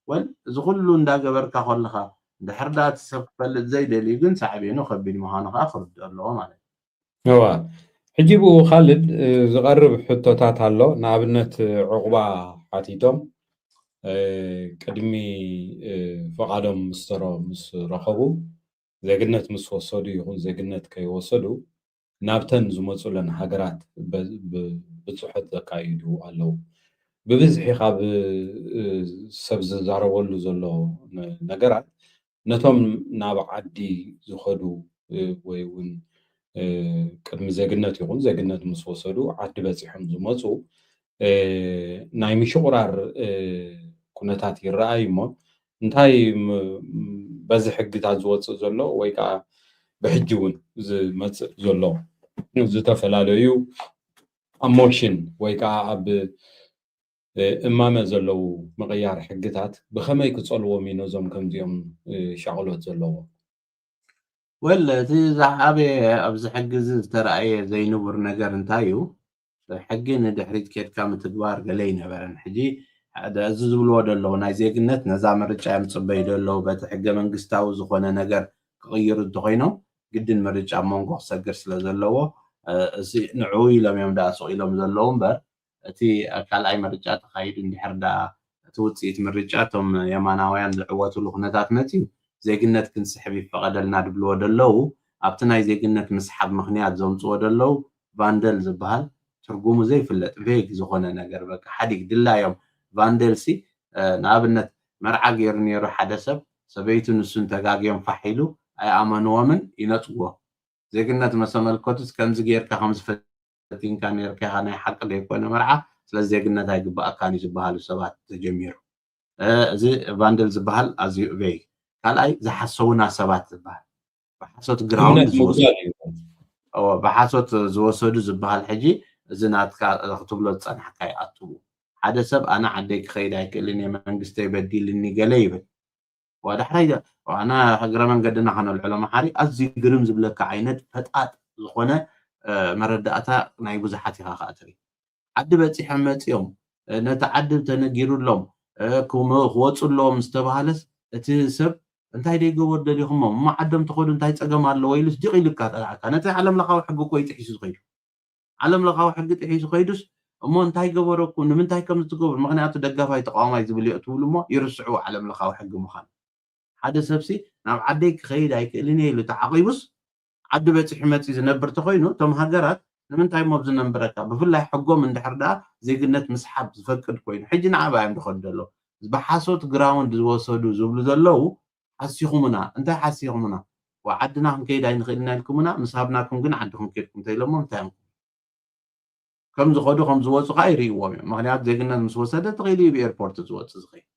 ወል እዚ ኩሉ እንዳገበርካ ከለኻ ድሕር ዳኣ እቲ ሰብ ክፈልጥ ዘይደልዩ ግን ሳዕቤኑ ከቢድ ምዃኑ ከዓ ክርድኦ ኣለዎ ማለት እዩ እዋ ሕጂ ብኡ ካልድ ዝቐርብ ሕቶታት ኣሎ ንኣብነት ዕቑባ ሓቲቶም ቅድሚ ፍቓዶም ምስተሮ ምስ ረኸቡ ዜግነት ምስ ወሰዱ ይኹን ዜግነት ከይወሰዱ ናብተን ዝመፁለን ሃገራት ብፅሑት ዘካይዱ ኣለዉ ብብዝሒ ካብ ሰብ ዝዛረበሉ ዘሎ ነገራት ነቶም ናብ ዓዲ ዝኸዱ ወይ እውን ቅድሚ ዜግነት ይኹን ዜግነት ምስ ወሰዱ ዓዲ በፂሖም ዝመፁ ናይ ምሽቑራር ኩነታት ይረኣይ እሞ እንታይ በዚ ሕግታት ዝወፅእ ዘሎ ወይ ከዓ ብሕጂ እውን ዝመፅእ ዘሎ ዝተፈላለዩ ኣብ ሞሽን ወይ ከዓ ኣብ እማመ ዘለዉ ምቕያር ሕግታት ብኸመይ ክፀልዎም እዩ ነዞም ከምዚኦም ሻቕሎት ዘለዎ ወል እቲ ዝዓበየ ኣብዚ ሕጊ እዚ ዝተረኣየ ዘይንቡር ነገር እንታይ እዩ? ሕጊ ንድሕሪት ኬድካ ምትግባር ገለ ኣይነበረን። ሕጂ እዚ ዝብልዎ ዘለዉ ናይ ዜግነት ነዛ ምርጫ እዮም ዝፅበዩ ዘለዉ። በቲ ሕገ መንግስታዊ ዝኾነ ነገር ክቕይሩ እንተኾይኖም ግድን ምርጫ ኣብ መንጎ ክሰግር ስለ ዘለዎ እዚ ንዕኡ ኢሎም እዮም ደኣ ስቕ ኢሎም ዘለዉ እምበር እቲ ካልኣይ ምርጫ ተኻይዱ እንድሕር ደኣ እቲ ውፅኢት ምርጫ እቶም የማናውያን ዝዕወትሉ ኩነታት መፅዩ ዜግነት ክንስሕብ ይፈቐደልና ድብልዎ ደለዉ ኣብቲ ናይ ዜግነት ምስሓብ ምኽንያት ዘምፅዎ ደለዉ ቫንደል ዝበሃል ትርጉሙ ዘይፍለጥ ቬግ ዝኾነ ነገር በቃ ሓዲግ ድላዮም ቫንደል ሲ ንኣብነት መርዓ ገይሩ ነይሩ ሓደ ሰብ ሰበይቱ ንሱን ተጋግዮም ፋሕ ኢሉ ኣይኣመንዎምን ይነፅግዎ ዜግነት መሰመልከቱስ ከምዚ ጌርካ ከምዚ ፈቲንካ ኔርካ ኢኻ ናይ ሓቂ ዘይኮነ መርዓ ስለዚ ዜግነት ኣይግበኣካን እዩ ዝበሃሉ ሰባት ተጀሚሩ እዚ ቫንደል ዝበሃል ኣዝዩ ቬግ ካልኣይ ዝሓሰውና ሰባት ዝበሃል ብሓሶት ግራውንድ ዝወሰዱ ብሓሶት ዝወሰዱ ዝበሃል ሕጂ እዚ ናትካ ክትብሎ ዝፀናሕካ ይኣትዉ ሓደ ሰብ ኣነ ዓደይ ክኸይድ ኣይክእልን እየ መንግስተይ በዲልኒ ገለ ይብል ዋ ዳሕራይ ኣና እግረ መንገድና ከነልዕሎ መሓሪ ኣዝዩ ግርም ዝብለካ ዓይነት ፈጣጥ ዝኾነ መረዳእታ ናይ ብዙሓት ኢኻ ከዓ ትርኢ ዓዲ በፂሖም መፂኦም ነቲ ዓዲ ተነጊሩሎም ክወፁ ኣለዎም ዝተባሃለስ እቲ ሰብ እንታይ ደይገበር ደሊኹሞ እሞ ዓዶም ተኸዱ እንታይ ፀገም ኣለዎ ኢሉስ ዲቕ ኢሉ ይካተልዓካ ነቲ ዓለም ለኻዊ ሕጊ እኮ ይጥሒሱ ዝኸይዱ ዓለም ለኻዊ ሕጊ ጥሒሱ ከይዱስ እሞ እንታይ ገበረኩም ንምንታይ ከም ዝትገብሩ ምክንያቱ ደጋፋይ ተቃዋማይ ዝብል እዮ ትብሉ እሞ ይርስዕዎ ዓለም ለኻዊ ሕጊ ምዃኑ ሓደ ሰብሲ ናብ ዓደይ ክኸይድ ኣይክእልን እየ ኢሉ ተዓቂቡስ ዓዲ በፂሑ መፂ ዝነብር ተኮይኑ እቶም ሃገራት ንምንታይ ሞ ዝነንብረካ ብፍላይ ሕጎም እንድሕር ደኣ ዜግነት ምስሓብ ዝፈቅድ ኮይኑ ሕጂ ንዓባ እዮም ዝኸዱ ዘሎ ብሓሶት ግራውንድ ዝወሰዱ ዝብሉ ዘለዉ ሓሲኹምና እንታይ ሓሲኹምና ዓድና ክንከይድ ኣይንኽእልና ኢልኩምና ምስ ሃብናኩም ግን ዓድኹም ከድኩም ተኢሎሞ እንታይ እዮም ከም ዝኸዱ ከም ዝወፁ ከዓ ይርእዎም እዮም ምክንያቱ ዜግነት ምስ ወሰደ ተኽኢሉ እዩ ብኤርፖርት ዝወፅ ዝኸይድ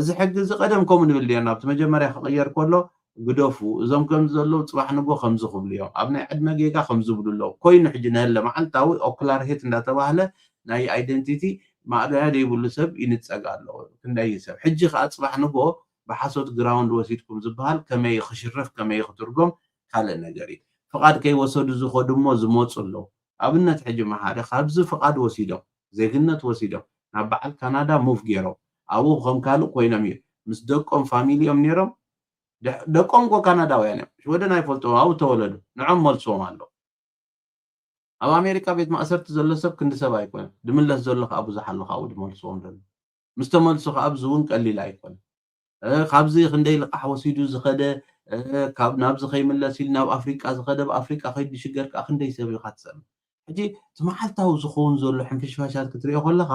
እዚ ሕጊ እዚ ቀደም ከምኡ ንብል ዲና ኣብቲ መጀመርያ ክቕየር ከሎ ግደፉ እዞም ከምዚ ዘለዉ ፅባሕ ንጎ ከምዚ ክብሉ እዮም ኣብ ናይ ዕድመ ጌጋ ከምዚ ብሉ ኣለዉ ኮይኑ ሕጂ ነህለ መዓልታዊ ኦክላር ሄት እንዳተባህለ ናይ ኣይደንቲቲ ማእለያ ዘይብሉ ሰብ ይንፀግ ኣለዎ ክንደይ ሰብ ሕጂ ከዓ ፅባሕ ንጎ ብሓሶት ግራውንድ ወሲድኩም ዝበሃል ከመይ ክሽረፍ ከመይ ክትርጎም ካልእ ነገር እዩ ፍቓድ ከይወሰዱ ዝኸዱ እሞ ዝመፁ ኣለዉ ኣብነት ሕጂ መሓሪ ካብዚ ፍቓድ ወሲዶም ዜግነት ወሲዶም ናብ በዓል ካናዳ ሙቭ ገይሮም ኣብኡ ከም ካልእ ኮይኖም እዩ ምስ ደቆም ፋሚሊ እዮም ነይሮም ደቆም ኮ ካናዳውያን እዮም ሽወደን ኣይፈልጥዎም ኣብኡ ተወለዱ ንዖም መልስዎም ኣሎ ኣብ ኣሜሪካ ቤት ማእሰርቲ ዘሎ ሰብ ክንዲ ሰብ ኣይኮነ ድምለስ ዘሎ ከዓ ብዙሕ ኣሎ ካብኡ ድመልስዎም ዘሎ ምስ ተመልሱ ከዓ ኣብዚ እውን ቀሊል ኣይኮነ ካብዚ ክንደይ ልቃሕ ወሲዱ ዝኸደ ናብዚ ከይምለስ ኢሉ ናብ ኣፍሪቃ ዝኸደ ኣብ ኣፍሪቃ ከይዱ ዝሽገር ከዓ ክንደይ ሰብ ኢኻ ትሰምዕ ሕጂ እቲ መዓልታዊ ዝኸውን ዘሎ ሕንፍሽፋሻት ክትሪኦ ከለኻ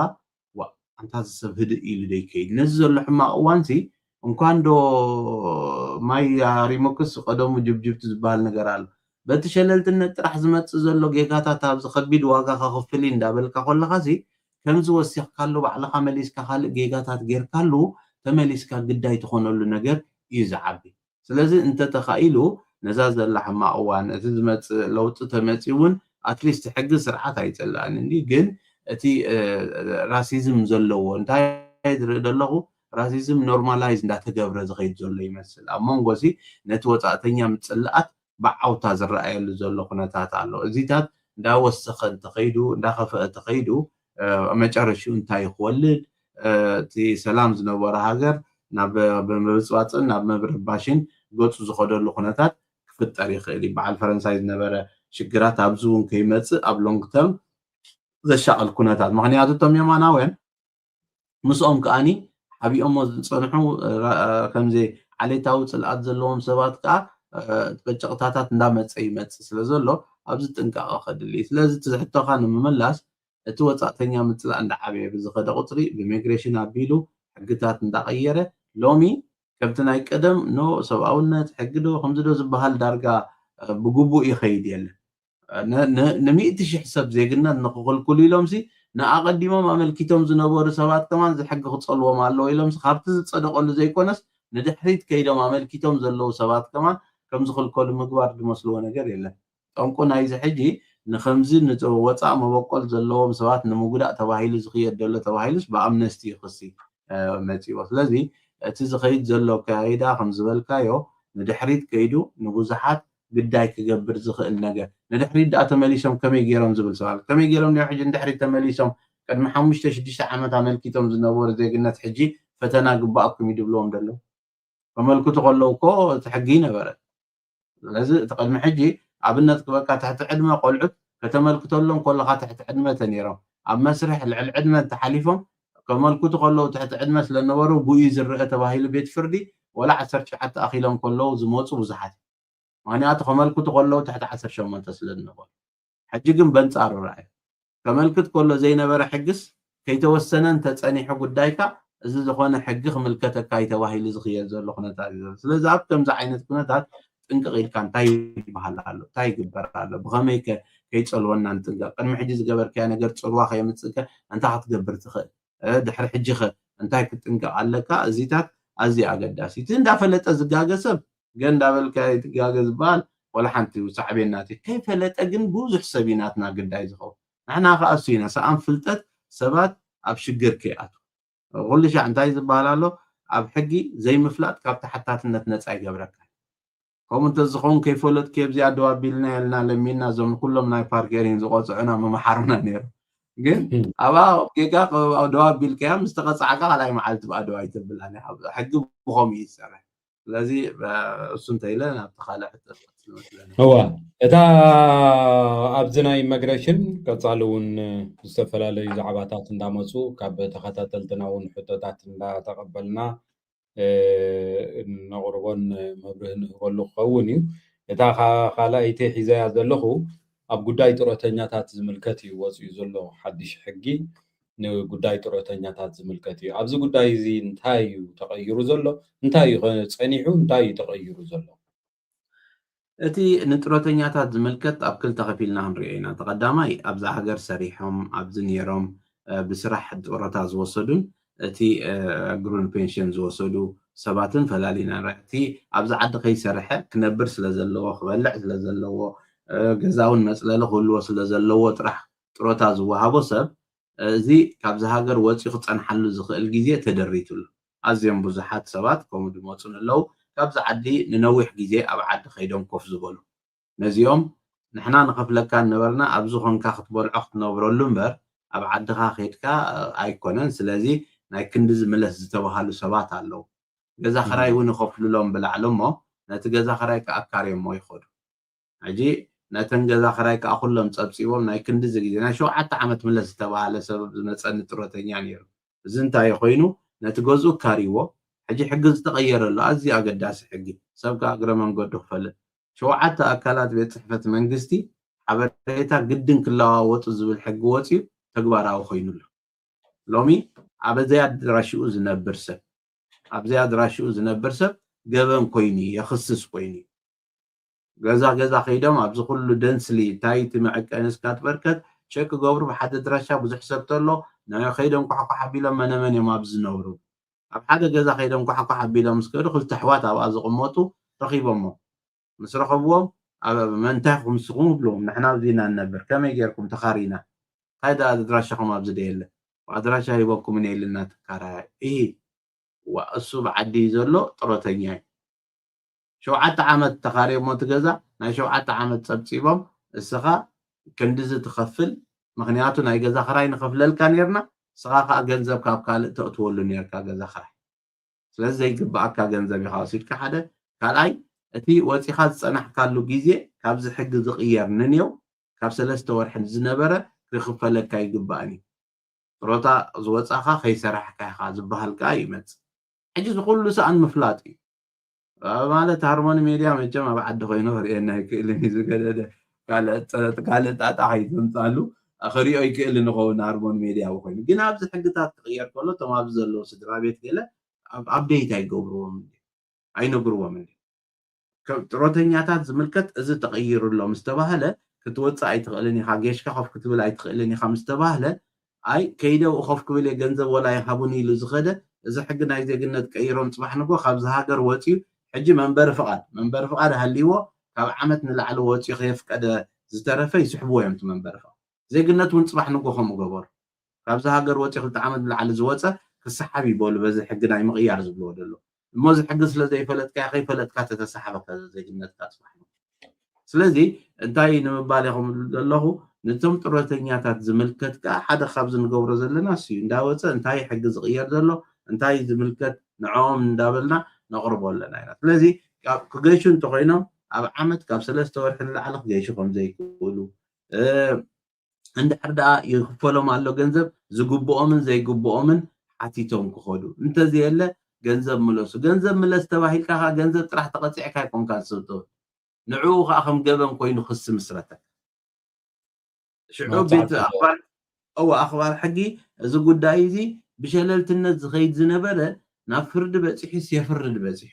ዋ ኣንታ እዚ ሰብ ህድእ ኢሉ ደይከይድ ነዚ ዘሎ ሕማቕ እዋንሲ እንኳን ዶ ማይ ሃሪሙክስ ቀደሙ ጅብጅብቲ ዝበሃል ነገር ኣሎ በቲ ሸለልትነት ጥራሕ ዝመፅእ ዘሎ ጌጋታት ኣብዚ ከቢድ ዋጋ ከኽፍል እዩ እንዳበልካ ከለኻሲ ከምዚ ወሲኽካሉ ባዕልኻ መሊስካ ካልእ ጌጋታት ጌርካሉ ተመሊስካ ግዳይ ትኾነሉ ነገር እዩ ዝዓቢ ስለዚ እንተተኻኢሉ ነዛ ዘላ ሕማቕ እዋን እቲ ዝመፅእ ለውጢ ተመፂ እውን ኣትሊስት ሕጊ ስርዓት ኣይፀላእን እንዲ ግን እቲ ራሲዝም ዘለዎ እንታይ ዝርኢ ዘለኹ ራሲዝም ኖርማላይዝ እንዳተገብረ ዝኸይድ ዘሎ ይመስል ኣብ መንጎ ሲ ነቲ ወፃእተኛ ምፅላኣት ብዓውታ ዝረኣየሉ ዘሎ ኩነታት ኣሎ እዚታት እንዳወሰኸ እንተኸይዱ እንዳኸፈአ ተኸይዱ መጨረሽኡ እንታይ ክወልድ እቲ ሰላም ዝነበረ ሃገር ናብ ምብፅባፅን ናብ ምብርባሽን ገፁ ዝኸደሉ ኩነታት ክፍጠር ይኽእል እዩ በዓል ፈረንሳይ ዝነበረ ሽግራት ኣብዚ እውን ከይመፅእ ኣብ ሎንግ ተርም ዘሻቐል ኩነታት ምክንያቱ እቶም የማናውያን ምስኦም ከዓኒ ሓቢኦሞ ዝፀንሑ ከምዚ ዓሌታዊ ፅልኣት ዘለዎም ሰባት ከዓ በጨቕታታት እንዳመፀ ይመፅእ ስለ ዘሎ ኣብዚ ጥንቃቐ ከድሊ እዩ ስለዚ ትዝሕቶኻ ንምምላስ እቲ ወፃእተኛ ምፅላእ እንዳዓበየ ብዝኸደ ቁፅሪ ብሚግሬሽን ኣቢሉ ሕግታት እንዳቐየረ ሎሚ ከምቲ ናይ ቀደም ኖ ሰብኣውነት ሕጊ ዶ ከምዚ ዶ ዝበሃል ዳርጋ ብግቡእ ይኸይድ የለን ንምእቲ ሽሕ ሰብ ዜግነት ንክኽልክሉ ኢሎምሲ ንኣቐዲሞም ኣመልኪቶም ዝነበሩ ሰባት ከማን ዝሕጊ ክፀልዎም ኣለዎ ኢሎምሲ ካብቲ ዝፀደቀሉ ዘይኮነስ ንድሕሪት ከይዶም ኣመልኪቶም ዘለዉ ሰባት ከማን ከም ዝኽልከሉ ምግባር ዝመስልዎ ነገር የለን ጠንቁ ናይዚ ሕጂ ንኸምዚ ንወፃእ መበቆል ዘለዎም ሰባት ንምጉዳእ ተባሂሉ ዝኽየድ ዘሎ ተባሂሉስ ብኣምነስቲ ክሲ መፂዎ ስለዚ እቲ ዝኸይድ ዘሎ ኣካያይዳ ከም ዝበልካዮ ንድሕሪት ከይዱ ንብዙሓት ግዳይ ክገብር ዝኽእል ነገር። ንድሕሪት ደኣ ተመሊሶም ከመይ ገይሮም ዝብል ሰብ ኣሎ። ከመይ ገይሮም ድዮም ሕጂ ንድሕሪት ተመሊሶም? ቅድሚ ሓሙሽተ ሽዱሽተ ዓመት ኣመልኪቶም ዝነበሩ ዜግነት ሕጂ ፈተና ግባኣኩም እዩ ድብልዎም ደለዉ። ከመልክቱ ከለዉ እኮ እቲ ሕጊ ነበረ። ስለዚ እቲ ቅድሚ ሕጂ ኣብነት ክበካ ትሕቲ ዕድመ ቆልዑት ከተመልክተሎም ከለኻ ትሕቲ ዕድመ ተነይሮም ኣብ መስርሕ ልዕሊ ዕድመ እንተሓሊፎም ከመልክቱ ከለዉ ትሕቲ ዕድመ ስለነበሩ ብኡ ዝረአ ተባሂሉ ቤት ፍርዲ ወላ ዓሰርተ ሸውዓተ ኣኺሎም ከለዉ ዝመፁ ብዙሓት እዮም። ምክንያቱ ከመልክቱ ከለዉ ትሕቲ ዓሰርተ ሸሞንተ ስለ ዝነበሩ። ሕጂ ግን በንፃሩ ረኣዩ። ከመልክት ከሎ ዘይነበረ ሕግስ ከይተወሰነ እንተፀኒሑ ጉዳይካ እዚ ዝኾነ ሕጊ ክምልከተካ እዩ ተባሂሉ ዝኽየድ ዘሎ ኩነታት እዩ ዘሎ። ስለዚ ኣብ ከምዚ ዓይነት ኩነታት ጥንቅቕ ኢልካ እንታይ ይበሃል ኣሎ፣ እንታይ ይግበር ኣሎ፣ ብኸመይ ከ ከይፀልወና ንጥንቀቕ፣ ቅድሚ ሕጂ ዝገበርካዮ ነገር ፅልዋ ከየምፅእከ እንታይ ክትገብር ትኽእል፣ እ፣ ድሕሪ ሕጂ ኸ እንታይ ክትጥንቀቕ ኣለካ፣ እዚታት ኣዝዩ ኣገዳሲ እዩ። እቲ እንዳፈለጠ ዝጋገ ሰብ ገ እንዳበልካ ይትጋገ ዝበሃል ወላ ሓንቲ ሳዕቤን ናት ከይፈለጠ ግን ብዙሕ ሰብ እዩ ናትና ግዳይ ዝኸውን። ንሕና ከዓ እሱ ኢና ሰኣን ፍልጠት ሰባት ኣብ ሽግር ከይኣቱ ኩሉ ሻዕ እንታይ ዝበሃል ኣሎ ኣብ ሕጊ ዘይምፍላጥ ካብ ተሓታትነት ነፃ ይገብረካ። ከምኡ እንተዝኸውን ከይፈለጥኩ ኣብዚኣ ደው ኣቢልና የልና ለሚና እዞም ኩሎም ናይ ፓርክ ኤሪን ዝቆፅዑና መመሓሩና ነይሩ። ግን ኣብኣ ጌጋ ደው ኣቢልካያ ምስ ተቐፃዕካ ካልኣይ መዓልቲ ብኣ ደው ኣይተብላን። ሕጊ ብኸምኡ እዩ ዝሰርሕ። ስለዚ እሱ እንተኢለ ናብቲ ካልእ ሕቶ ዝመስለኒ። እዋ እታ ኣብዚ ናይ ኢመግሬሽን ቀፃሊ እውን ዝተፈላለዩ ዛዕባታት እንዳመፁ ካብ ተኸታተልትና እውን ሕቶታት እንዳተቐበልና ነቕርቦን መብርህ ንህበሉ ክኸውን እዩ። እታ ካልኣይቲ ሒዘያ ዘለኹ ኣብ ጉዳይ ጥሮተኛታት ዝምልከት እዩ ወፅኡ ዘሎ ሓድሽ ሕጊ ንጉዳይ ጥሮተኛታት ዝምልከት እዩ። ኣብዚ ጉዳይ እዚ እንታይ እዩ ተቐይሩ ዘሎ? እንታይ እዩ ጸኒሑ? እንታይ እዩ ተቐይሩ ዘሎ? እቲ ንጥሮተኛታት ዝምልከት ኣብ ክልተ ከፊልና ክንሪኦ ኢና። እቲ ቀዳማይ ኣብዛ ሃገር ሰሪሖም ኣብዚ ነይሮም ብስራሕ ጥሮታ ዝወሰዱን እቲ እግሩን ፔንሽን ዝወሰዱ ሰባትን ፈላሊና ንርአ። እቲ ኣብዚ ዓዲ ከይሰርሐ ክነብር ስለ ዘለዎ ክበልዕ ስለ ዘለዎ ገዛ እውን መፅለሊ ክህልዎ ስለ ዘለዎ ጥራሕ ጥሮታ ዝወሃቦ ሰብ እዚ ካብዚ ሃገር ወፂኡ ክፀንሓሉ ዝኽእል ግዜ ተደሪቱ ኣሎ። ኣዝዮም ብዙሓት ሰባት ከምኡ ዝመፁን ኣለዉ። ካብዚ ዓዲ ንነዊሕ ግዜ ኣብ ዓዲ ከይዶም ኮፍ ዝበሉ ነዚኦም ንሕና ንኸፍለካ ነበርና ኣብዚ ኾንካ ክትበልዖ ክትነብረሉ እምበር ኣብ ዓድኻ ከይድካ ኣይኮነን። ስለዚ ናይ ክንዲ ዝምለስ ዝተባሃሉ ሰባት ኣለዉ። ገዛ ኽራይ እውን ይኸፍሉሎም ብላዕሊ እሞ ነቲ ገዛ ኽራይ ከኣካርዮሞ ይኸዱ። ሕጂ ነተን ገዛ ኽራይ ከዓ ኩሎም ፀብፂቦም ናይ ክንድዚ ግዜ ናይ ሸውዓተ ዓመት ምለስ ዝተባሃለ ሰብ ዝመፀኒ ጥሮተኛ ነይሩ። እዚ እንታይ ኮይኑ ነቲ ገዝኡ ካሪዎ። ሕጂ ሕጊ ዝተቐየረሉ ኣዝዩ ኣገዳሲ ሕጊ ሰብ ከዓ እግረ መንገዱ ክፈልጥ ሸውዓተ ኣካላት ቤት ፅሕፈት መንግስቲ ሓበሬታ ግድን ክለዋወጡ ዝብል ሕጊ ወፅዩ ተግባራዊ ኮይኑ ኣሎ። ሎሚ ኣብ ዘይ ኣድራሽኡ ዝነብር ሰብ ኣብ ዘይ ኣድራሽኡ ዝነብር ሰብ ገበን ኮይኑ የኽስስ ኮይኑ ገዛ ገዛ ከይዶም ኣብዚ ኩሉ ደንስሊ እንታይ እቲ መዐቀኒ እስካት በርከት ቸክ ክገብሩ ብሓደ ድራሻ ብዙሕ ሰብ ተሎ ናይ ከይዶም ኳሕኳሕ ኣቢሎም መነመን እዮም ኣብዚ ዝነብሩ ኣብ ሓደ ገዛ ከይዶም ኳሕኳሕ ኣቢሎም ምስ ከዱ ክልተ ኣሕዋት ኣብኣ ዝቕመጡ ረኺቦሞ ምስ ረኸብዎም ኣብ መንታይ ኢኹም ንስኹም ይብልዎም ንሕና ኣብዚ ኢና ንነብር ከመይ ጌርኩም ተኻሪና እንታይ ደኣ ኣድራሻኹም ኣብዚ ዶ የለ ኣድራሻ ሂበኩም እየ ኢልና ትካራያ እሂ ዋ እሱ ብዓዲ እዩ ዘሎ ጥሮተኛ እዩ ሸውዓተ ዓመት ተኻርዮሞ እቲ ገዛ ናይ ሸውዓተ ዓመት ፀብፂቦም እስኻ ክንድዚ ትኸፍል ምኽንያቱ ናይ ገዛ ኽራይ ንኸፍለልካ ነርና እስኻ ከዓ ገንዘብ ካብ ካልእ ተእትወሉ ነርካ ገዛ ኽራይ ስለዚ ዘይግብኣካ ገንዘብ ኢኻ ወሲድካ ሓደ ካልኣይ እቲ ወፂኻ ዝፀናሕካሉ ግዜ ካብዚ ሕጊ ዝቕየር ንንየው ካብ ሰለስተ ወርሒ ዝነበረ ክኽፈለካ ይግባእን እዩ ጥሮታ ዝወፃኻ ከይሰራሕካ ኢኻ ዝበሃል ከዓ ይመፅእ ሕጂ ዝኩሉ ሰኣን ምፍላጥ እዩ ማለት ሃርሞኒ ሜድያ መቸም ኣብ ዓዲ ኮይኑ ክርእየና ይክእልን እዩ ዝገደደ ካልእ ጣጣ ከይተምፃሉ ክሪኦ ይክእል ንኸውን ሃርሞኒ ሜድያ ኮይኑ ግን ኣብዚ ሕግታት ክቅየር ከሎ እቶም ኣብዚ ዘለዉ ስድራ ቤት ገለ ኣብደይት ኣይገብርዎም ኣይነግርዎም ጥሮተኛታት ዝምልከት እዚ ተቐይሩ ኣሎ ምስ ተባህለ ክትወፅእ ኣይትኽእልን ኢኻ ጌሽካ ኮፍ ክትብል ኣይትኽእልን ኢኻ ምስ ተባህለ ኣይ ከይደ ብኡ ኮፍ ክብል እየ ገንዘብ ወላ ይሃቡኒ ኢሉ ዝኸደ እዚ ሕጊ ናይ ዜግነት ቀይሮም ፅባሕ ንጎ ካብዚ ሃገር ወፅዩ ሕጂ መንበሪ ፍቓድ መንበሪ ፍቓድ ሃልይዎ ካብ ዓመት ንላዕሊ ወፅዩ ከየፍቀደ ዝተረፈ ይስሕብዎ እዮም እቲ መንበሪ ፍቓድ ዜግነት እውን ፅባሕ ንጎ ከምኡ ገበሩ ካብዚ ሃገር ወፂ ክልተ ዓመት ንላዕሊ ዝወፀ ክሰሓብ ይበሉ በዚ ሕጊ ናይ ምቕያር ዝብልዎ ዘሎ እሞ እዚ ሕጊ ስለ ዘይፈለጥካ ከይፈለጥካ ተተሰሓበ ዜግነትካ ፅባሕ ንጎ ስለዚ እንታይ ንምባል ኢኹም ዘለኹ? ነቶም ጡረተኛታት ዝምልከት ከዓ ሓደ ካብዚ ንገብሮ ዘለና እሱ እዩ። እንዳወፀ እንታይ ሕጊ ዝቕየር ዘሎ፣ እንታይ ዝምልከት ንዕኦም እንዳበልና ነቕርቦ ኣለና ኢና። ስለዚ ክገሹ እንተኮይኖም ኣብ ዓመት ካብ ሰለስተ ወርሒ ንላዕሊ ክገሹ ከም ዘይክእሉ፣ እንድሕር ደኣ ይኽፈሎም ኣሎ ገንዘብ ዝግብኦምን ዘይግብኦምን ሓቲቶም ክኸዱ። እንተዘየለ ገንዘብ ምለሱ። ገንዘብ ምለስ ተባሂልካ ከዓ ገንዘብ ጥራሕ ተቐፂዕካ ኣይኮንካ ዝስብቶ። ንዕኡ ከዓ ከም ገበን ኮይኑ ክሲ ምስረተካ። ሽዑ ቤት ኣኽባር እዎ ኣኽባር ሕጊ እዚ ጉዳይ እዚ ብሸለልትነት ዝኸይድ ዝነበረ ናብ ፍርዲ በፂሑስ የፍርድ በፂሑ።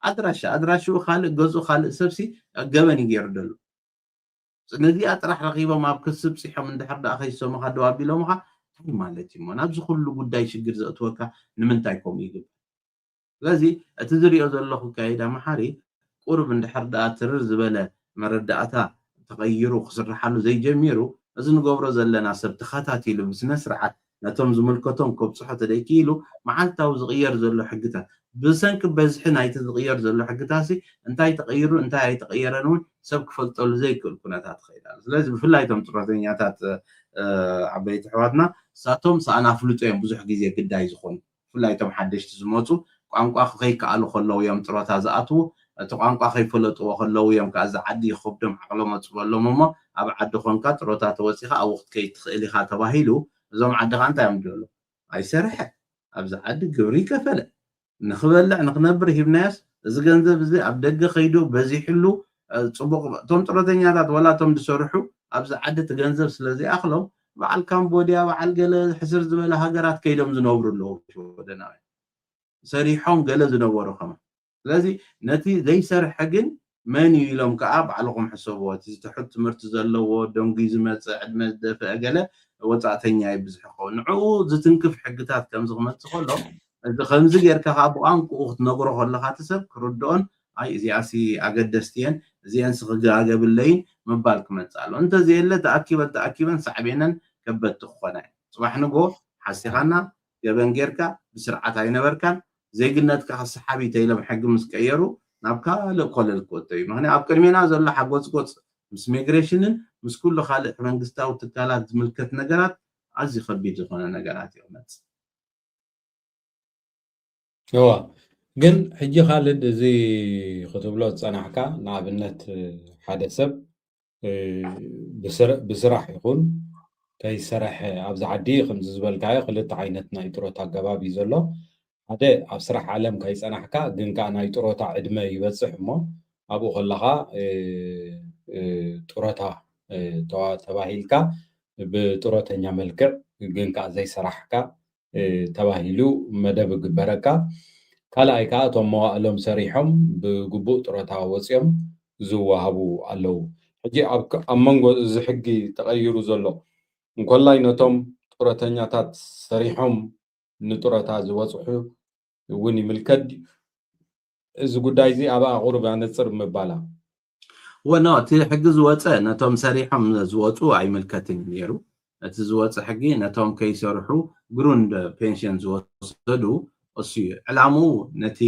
ኣድራሻ ኣድራሽኡ ካልእ ገዝኡ ካልእ ሰብሲ ገበን ይገይሩ ደሉ። ነዚኣ ጥራሕ ረኺቦም ኣብ ክሲ ብፂሖም እንድሕር ደኣ ከይሰሙኻ ደው ኣቢሎምኻ እንታይ ማለት እዩ እሞ ናብዚ ኩሉ ጉዳይ ሽግር ዘእትወካ ንምንታይ ከምኡ ይግበር? ስለዚ እቲ ዝሪኦ ዘለኹ ኣካይዳ መሓሪ ቁሩብ እንድሕር ደኣ ትርር ዝበለ መረዳእታ ተቐይሩ ክስርሓሉ ዘይጀሚሩ እዚ ንገብሮ ዘለና ሰብ ተኸታቲሉ ብስነ ስርዓት ነቶም ዝምልከቶም ከብፅሖ ተደይክኢሉ መዓልታዊ ዝቕየር ዘሎ ሕግታት ብሰንኪ በዝሒ ናይቲ ዝቕየር ዘሎ ሕግታሲ እንታይ ተቐይሩ እንታይ ኣይተቐየረን እውን ሰብ ክፈልጠሉ ዘይክእል ኩነታት ይኸይድ ኣሎ። ስለዚ ብፍላይ እቶም ጡረተኛታት ዓበይቲ ኣሕዋትና ንሳቶም ሰኣን ኣፍልጦ እዮም ብዙሕ ግዜ ግዳይ ዝኾኑ። ብፍላይ እቶም ሓደሽቲ ዝመፁ ቋንቋ ከይከኣሉ ከለዉ እዮም ጥሮታ ዝኣትዉ። እቲ ቋንቋ ከይፈለጥዎ ከለዉ እዮም ከዓ እዚ ዓዲ ይኸብዶም ዓቕሎም ኣፅበሎም እሞ ኣብ ዓዲ ኮንካ ጥሮታ ተወፂኻ ኣብኡ ክትከይድ ትኽእል ኢኻ ተባሂሉ እዞም ዓዲ ከዓ እንታይ እዮም ዝብሉ? ኣይሰርሐ ኣብዚ ዓዲ ግብሪ ይከፈለ ንኽበልዕ ንኽነብር ሂብናዮስ እዚ ገንዘብ እዚ ኣብ ደገ ከይዱ በዚሕሉ ፅቡቕ እቶም ጥሮተኛታት ወላ እቶም ዝሰርሑ ኣብዚ ዓዲ እቲ ገንዘብ ስለ ዘይኣኽሎም በዓል ካምቦድያ በዓል ገለ ሕስር ዝበለ ሃገራት ከይዶም ዝነብሩ ኣለዉ ሽወደናውያን ሰሪሖም ገለ ዝነበሩ ከማ ስለዚ ነቲ ዘይሰርሐ ግን መን እዩ ኢሎም ከዓ ባዕልኹም ሕሰብዎ እቲ ትሑት ትምህርቲ ዘለዎ ደንጉዩ ዝመፅእ ዕድመ ዝደፍአ ገለ ወፃእተኛ ይብዝሕ ከውን ንዕኡ ዝትንክፍ ሕግታት ከምዚ ክመፅእ ከሎ እዚ ከምዚ ጌርካ ከዓ ብቋንቁኡ ክትነግሮ ከለካ እቲ ሰብ ክርድኦን ኣይ እዚኣሲ ኣገደስቲ እየን እዚአንሲ ክጋገብለይን ምባል ክመፅእ ኣሎ እንተዘየለ ተኣኪበን ተኣኪበን ሳዕቤነን ከበድቲ ክኾና እየን ፅባሕ ንጎ ሓሲኻና ገበን ጌርካ ብስርዓት ኣይነበርካን ዜግነትካ ክሰሓብ እዩ ተኢሎም ሕጊ ምስ ቀየሩ ናብ ካልእ ኮለል ክወጥተው እዩ ምክንያት ኣብ ቅድሜና ዘሎ ሓጎፅጎፅ ምስ ሚግሬሽንን ምስ ኩሉ ካልእ መንግስታዊ ትካላት ዝምልከት ነገራት ኣዝዩ ከቢድ ዝኾነ ነገራት እዩ ክመፅእ እዋ ግን ሕጂ ካልድ እዚ ክትብሎ ዝፀናሕካ ንኣብነት ሓደ ሰብ ብስራሕ ይኹን ከይሰረሐ ኣብዚ ዓዲ ከምዚ ዝበልካዮ ክልተ ዓይነት ናይ ጥሮታ ኣገባብ እዩ ዘሎ ሓደ ኣብ ስራሕ ዓለም ከይፀናሕካ ግን ከዓ ናይ ጥሮታ ዕድመ ይበፅሕ እሞ ኣብኡ ከለካ ጥሮታ ተባሂልካ ብጥሮተኛ መልክዕ ግን ከዓ ዘይሰራሕካ ተባሂሉ መደብ ግበረካ ካልኣይ ከዓ እቶም መዋእሎም ሰሪሖም ብግቡእ ጥሮታ ወፂኦም ዝወሃቡ ኣለዉ ሕጂ ኣብ መንጎ እዚ ሕጊ ተቐይሩ ዘሎ እንኮላይ ነቶም ጥሮተኛታት ሰሪሖም ንጥሮታ ዝበፅሑ እውን ይምልከት ድዩ? እዚ ጉዳይ እዚ ኣብ ኣቑርብ ኣነፅር ምባላ ወኖ እቲ ሕጊ ዝወፀ ነቶም ሰሪሖም ዝወፁ ኣይምልከትን እዩ ነይሩ። እቲ ዝወፀ ሕጊ ነቶም ከይሰርሑ ግሩንድ ፔንሽን ዝወሰዱ እሱ እዩ። ዕላምኡ ነቲ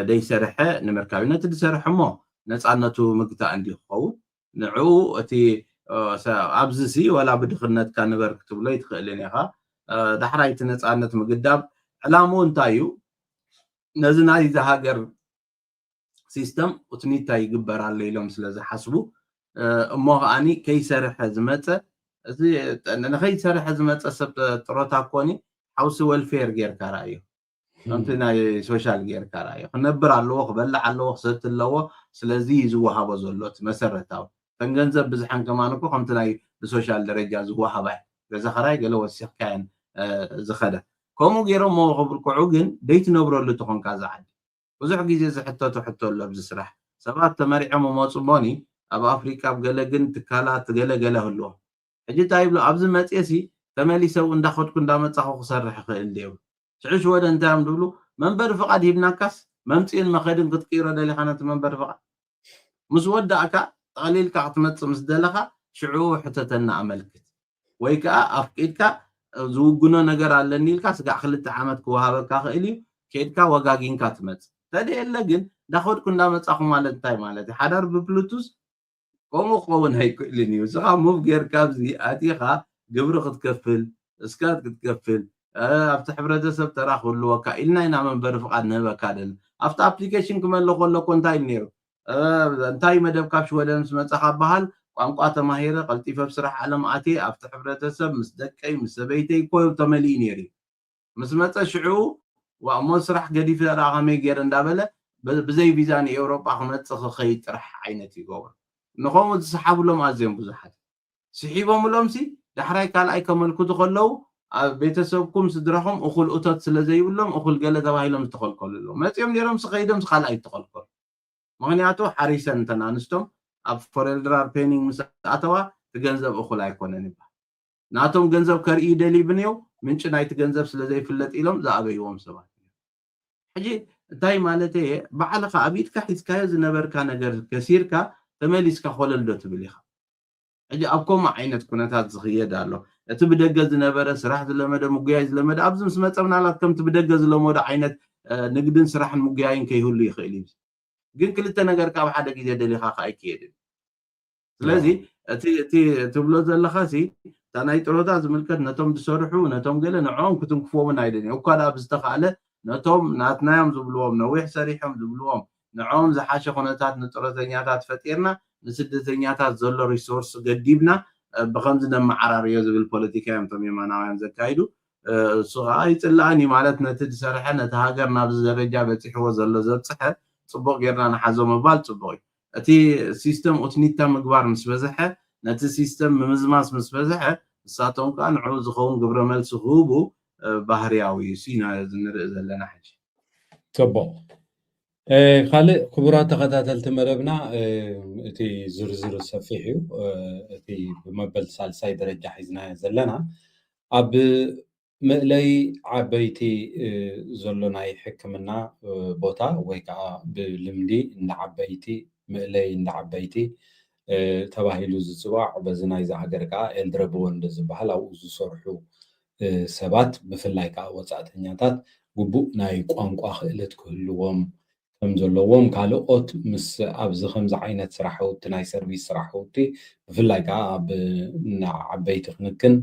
ደይሰርሐ ንምርካብ እዩ። ነቲ ዝሰርሐ እሞ ነፃነቱ ምግታእ እንዲ ክኸውን ንዕኡ እቲ ኣብዚ ሲ ወላ ብድኽነትካ ንበር ክትብሎ ይትኽእልን ኢኻ። ዳሕራይ እቲ ነፃነት ምግዳብ ዕላምኡ እንታይ እዩ? ነዚ ናይዚ ሃገር ሲስተም ኡትኒታ ይግበር ኣሎ ኢሎም ስለ ዝሓስቡ እሞ ከዓኒ ከይሰርሐ ዝመፀ እዚ ንኸይሰርሐ ዝመፀ ሰብ ጥሮታ ኮኒ ሓውሲ ወልፌር ጌርካ ረኣዮ ከምቲ ናይ ሶሻል ጌርካ ረኣዮ ክነብር ኣለዎ ክበልዕ ኣለዎ ክሰቲ ኣለዎ ስለዚ ዝወሃቦ ዘሎ እቲ መሰረታዊ ከም ገንዘብ ብዝሓን ከማን እኮ ከምቲ ናይ ብሶሻል ደረጃ ዝወሃባ ገዛ ኸራይ ገለ ወሲኽካየን ዝኸደ ከምኡ ገይሮሞ ክብርክዑ ግን ደይትነብረሉ ተኾንካ ዝዓዲ ብዙሕ ግዜ ዝሕተቱ ሕቶ ኣሎ ኣብዚ ስራሕ ሰባት ተመሪዖም እመፁ እሞኒ ኣብ ኣፍሪቃ ኣብ ገለ ግን ትካላት ገለ ገለ ህልዎም ሕጂ እንታይ ይብሎ ኣብዚ መፅኤሲ ተመሊሰ እውን እንዳኸድኩ እንዳመፃኹ ክሰርሕ ይኽእል ድየ ሽዑ ሽወደ እንታይ እዮም ዝብሉ መንበሪ ፍቓድ ሂብናካስ መምፅእን መኸድን ክትቅይሮ ደሊኻ ነቲ መንበሪ ፍቓድ ምስ ወዳእካ ጠቕሊልካ ክትመፅእ ምስ ደለኻ ሽዑ ሕተተና ኣመልክት ወይ ከዓ ኣፍቂድካ ዝውግኖ ነገር ኣለኒ ኢልካ ስጋዕ ክልተ ዓመት ክወሃበካ ክእል እዩ ከድካ ወጋጊንካ ትመፅእ ተደየለ ግን እንዳኸድኩ እንዳመፃኹ ማለት እንታይ ማለት እዩ ሓዳር ብብሉቱዝ ከምኡ ክኸውን ኣይክእልን እዩ። እስኻ ሙቭ ጌርካ ኣብዚ ኣቲኻ ግብሪ ክትከፍል፣ እስካት ክትከፍል፣ ኣብቲ ሕብረተሰብ ተራ ክህልወካ ኢልና ኢና መንበሪ ፍቓድ ንህበካ ደል ኣብቲ ኣፕሊኬሽን ክመለ ከሎ እኮ እንታይ ኢሉ ነይሩ? እንታይ መደብ ካብ ሽወደን ምስ መጻኻ በሃል፣ ቋንቋ ተማሂረ ቀልጢፈ ኣብ ስራሕ ዓለም ኣትየ ኣብቲ ሕብረተሰብ ምስ ደቀይ ምስ ሰበይተይ እኮ ተመሊኡ ነይሩ እዩ። ምስ መጸ ሽዑ ዋእሞ ስራሕ ገዲፈ ደኣ ከመይ ገይረ እንዳበለ ብዘይ ቪዛ ንኤውሮጳ ክመጽእ ክኸይድ ጥራሕ ዓይነት ይገብሮ። ንኸምኡ ዝሰሓብሎም ኣዝዮም ብዙሓት ስሒቦምሎም ሲ ዳሕራይ ካልኣይ ከመልክቱ ከለዉ ኣብ ቤተሰብኩም ስድራኹም እኹል እቶት ስለ ዘይብሎም እኹል ገለ ተባሂሎም ዝተኸልከሉ ኣለዉ። መጺኦም ነይሮም ስኸይዶም ስኻልኣይ ዝተኸልከሉ። ምኽንያቱ ሓሪሰን እንተን ኣንስቶም ኣብ ፎሬልድራር ፔኒንግ ምስ ኣተዋ እቲ ገንዘብ እኹል ኣይኮነን ይባሃል። ናቶም ገንዘብ ከርእዩ ደልዩ ብንየው ምንጪ ናይቲ ገንዘብ ስለ ዘይፍለጥ ኢሎም ዝኣበይዎም ሰባት እዮም። ሕጂ እንታይ ማለት እየ? ባዕልኻ ኣብ ኢድካ ሒዝካዮ ዝነበርካ ነገር ከሲርካ ተመሊስካ ኮለል ዶ ትብል ኢኻ? ሕጂ ኣብ ከምኡ ዓይነት ኩነታት ዝኽየድ ኣሎ። እቲ ብደገ ዝነበረ ስራሕ ዝለመደ ምጉያይ ዝለመደ ኣብዚ ምስ መፀ ምናልባት ከምቲ ብደገ ዝለመዶ ዓይነት ንግድን ስራሕን ምጉያይን ከይህሉ ይኽእል እዩ። ግን ክልተ ነገር ካብ ሓደ ግዜ ደሊኻ ከዓ ኣይክየድን። ስለዚ እቲ እቲ ትብሎ ዘለኻ ሲ እታ ናይ ጥሮታ ዝምልከት ነቶም ዝሰርሑ ነቶም ገለ ንዕኦም ክትንክፎምን ኣይደን እኳ ዳ ብዝተኻእለ ነቶም ናትናዮም ዝብልዎም ነዊሕ ሰሪሖም ዝብልዎም ንዕኦም ዝሓሸ ኩነታት ንጥሮተኛታት ፈጢርና ንስደተኛታት ዘሎ ሪሶርስ ገዲብና ብከምዚ ነመዓራርዮ ዝብል ፖለቲካ እዮም እቶም የማናውያን ዘካይዱ። እሱ ከዓ ይፅላእን እዩ ማለት ነቲ ዝሰርሐ ነቲ ሃገር ናብዚ ደረጃ በፂሕዎ ዘሎ ዘብፅሐ ፅቡቅ ጌርና ንሓዞ ምባል ፅቡቅ እዩ። እቲ ሲስተም ኡትኒታ ምግባር ምስ በዝሐ ነቲ ሲስተም ምምዝማዝ ምስ በዝሐ ንሳቶም ከዓ ንዕኡ ዝኸውን ግብረ መልሲ ክህቡ ባህርያዊ እዩ ሲ ንርኢ ዘለና ሕጂ። ፅቡቅ። ካልእ ክቡራት ተኸታተልቲ መደብና እቲ ዝርዝር ሰፊሕ እዩ። እቲ ብመበል ሳልሳይ ደረጃ ሒዝናዮ ዘለና ኣብ ምእለይ ዓበይቲ ዘሎ ናይ ሕክምና ቦታ ወይ ከዓ ብልምዲ እንዳ ዓበይቲ ምእለይ እንዳ ዓበይቲ ተባሂሉ ዝፅዋዕ በዚ ናይዚ ሃገር ከዓ ኤልድረብወንድ ዝበሃል ኣብኡ ዝሰርሑ ሰባት ብፍላይ ከዓ ወፃእተኛታት ግቡእ ናይ ቋንቋ ክእለት ክህልዎም ከም ዘለዎም ካልኦት ምስ ኣብዚ ከምዚ ዓይነት ስራሕውቲ ናይ ሰርቪስ ስራሕውቲ ብፍላይ ከዓ ኣብ ዓበይቲ ክንክን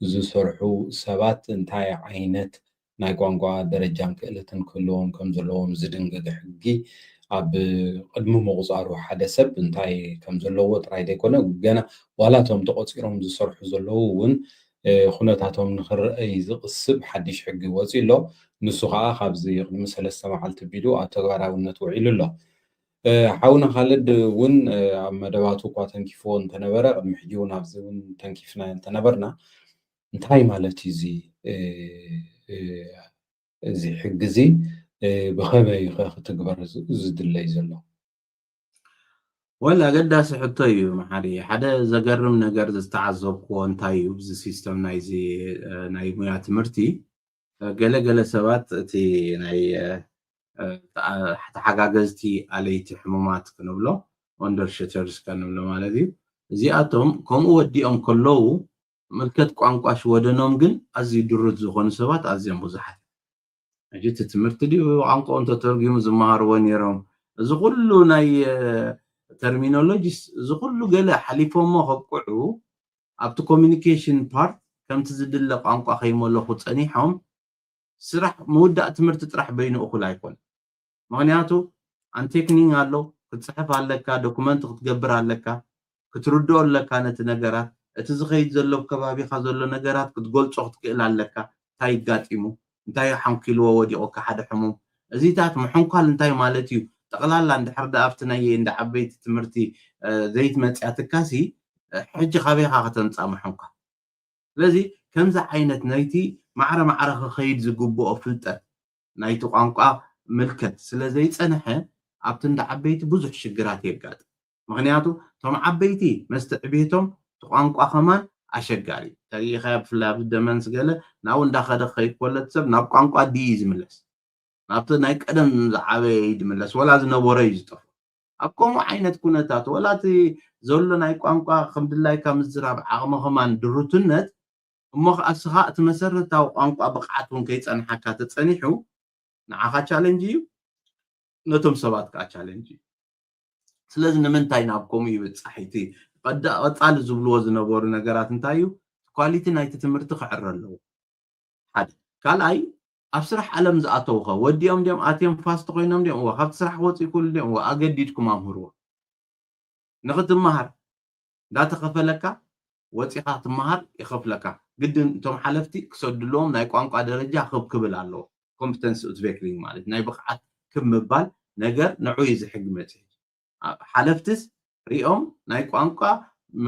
ዝሰርሑ ሰባት እንታይ ዓይነት ናይ ቋንቋ ደረጃን ክእለትን ክህልዎም ከም ዘለዎም ዝድንግግ ሕጊ ኣብ ቅድሚ ምቁፃሩ ሓደ ሰብ እንታይ ከም ዘለዎ ጥራይ ዘይኮነ ገና ዋላ እቶም ተቆፂሮም ዝሰርሑ ዘለዉ እውን ኩነታቶም ንክረአይ ዝቕስብ ሓድሽ ሕጊ ወፂ ኣሎ። ንሱ ከዓ ካብዚ ቅድሚ ሰለስተ መዓልቲ ቢሉ ኣብ ተግባራውነት ውዒሉ ኣሎ። ሓውና ካልድ እውን ኣብ መደባቱ እኳ ተንኪፍዎ እንተነበረ ቅድሚ ሕጂ እውን ኣብዚ እውን ተንኪፍና እንተነበርና እንታይ ማለት እዩ እዚ እዚ ሕጊ እዚ ብኸመይ ኸ ክትግበር ዝድለይ ዘሎ? ወላ ኣገዳሲ ሕቶ እዩ መሓሪ። ሓደ ዘገርም ነገር ዝተዓዘብክዎ እንታይ እዩ ብዚ ሲስተም ናይዚ ናይ ሙያ ትምህርቲ ገለ ገለ ሰባት እቲ ናይ ተሓጋገዝቲ ኣለይቲ ሕሙማት ክንብሎ ኦንደርሸተርስ ከንብሎ ማለት እዩ። እዚኣቶም ከምኡ ወዲኦም ከለዉ ምልከት ቋንቋ ሽወደኖም ግን ኣዝዩ ድሩት ዝኾኑ ሰባት ኣዝዮም ብዙሓት ሕጂ እቲ ትምህርቲ ድዩ ቋንቋ እንተተርጊሙ ዝመሃርዎ ነይሮም እዚ ኩሉ ናይ ተርሚኖሎጂስ እዚ ኩሉ ገለ ሓሊፎሞ ከብቅዑ ኣብቲ ኮሚኒኬሽን ፓርት ከምቲ ዝድለ ቋንቋ ከይመለኹ ፀኒሖም ስራሕ ምውዳእ ትምህርቲ ጥራሕ በይኑ እኹል ኣይኮነ። ምክንያቱ ኣንቴክኒንግ ኣሎ፣ ክትፅሕፍ ኣለካ፣ ዶኩመንት ክትገብር ኣለካ፣ ክትርድኦ ኣለካ ነቲ ነገራት፣ እቲ ዝኸይድ ዘሎ ከባቢኻ ዘሎ ነገራት ክትገልፆ ክትክእል ኣለካ፣ እንታይ ይጋጢሙ፣ እንታይ ሓንኪልዎ ወዲቑካ ሓደ ሕሙም፣ እዚታት ምሕንኳል እንታይ ማለት እዩ፣ ጠቕላላ እንድሕር ዳ ኣብቲ ናይ እንዳ ዓበይቲ ትምህርቲ ዘይትመፅያ ትካሲ ሕጂ ካበይኻ ከተምፃ ምሕንኳል። ስለዚ ከምዚ ዓይነት ናይቲ ማዕረ ማዕረ ክኸይድ ዝግብኦ ፍልጠት ናይቲ ቋንቋ ምልከት ስለ ዘይጸንሐ ኣብቲ እንዳ ዓበይቲ ብዙሕ ሽግራት የጋጥም። ምኽንያቱ እቶም ዓበይቲ መስተዕቤቶም እቲ ቋንቋ ከማን ኣሸጋሪ እዩ። ተሪኢኻዮ ብፍላይ ኣብዚ ደመንስ ገለ ናብኡ እንዳኸደ ክኸይድ ከሎ እቲ ሰብ ናብ ቋንቋ ድዩ ዝምለስ? ናብቲ ናይ ቀደም ዝዓበየ እዩ ዝምለስ ወላ ዝነበሮ እዩ ዝጠፍኦ። ኣብ ከምኡ ዓይነት ኩነታት ወላ እቲ ዘሎ ናይ ቋንቋ ከም ድላይካ ምዝራብ ዓቕሚ ከማን ድሩትነት እሞ ከዓ እስኻ እቲ መሰረታዊ ቋንቋ ብቕዓት እውን ከይፀንሓካ ተፀኒሑ ንዓኻ ቻለንጅ እዩ፣ ነቶም ሰባት ከዓ ቻለንጅ እዩ። ስለዚ ንምንታይ ናብ ከምኡ ይብጻሕ? እቲ ቀዳ-፣ ቀጻሊ ዝብልዎ ዝነበሩ ነገራት እንታይ እዩ? ኳሊቲ ናይቲ ትምህርቲ ክዕረ ኣለዎ። ሓደ። ካልኣይ፣ ኣብ ስራሕ ዓለም ዝኣተውኸ ወዲኦም ድዮም ኣትዮም ፋስት ኮይኖም ድዮም? እወ። ካብቲ ስራሕ ክወፁ ይክእሉ ድዮም? እወ። ኣገዲድኩም ኣምህርዎ። ንክትመሃር እንዳተኸፈለካ ወፂኻ ትመሃር ይኸፍለካ። ግድን እቶም ሓለፍቲ ክሰድልዎም ናይ ቋንቋ ደረጃ ክብ ክብል ኣለዎ። ኮምፕተንስ ኡትቬክሊንግ ማለት ናይ ብቕዓት ክብ ምባል ነገር ንዑ እዩ እዚ ሕጊ መፅኢ። ሓለፍትስ ሪኦም ናይ ቋንቋ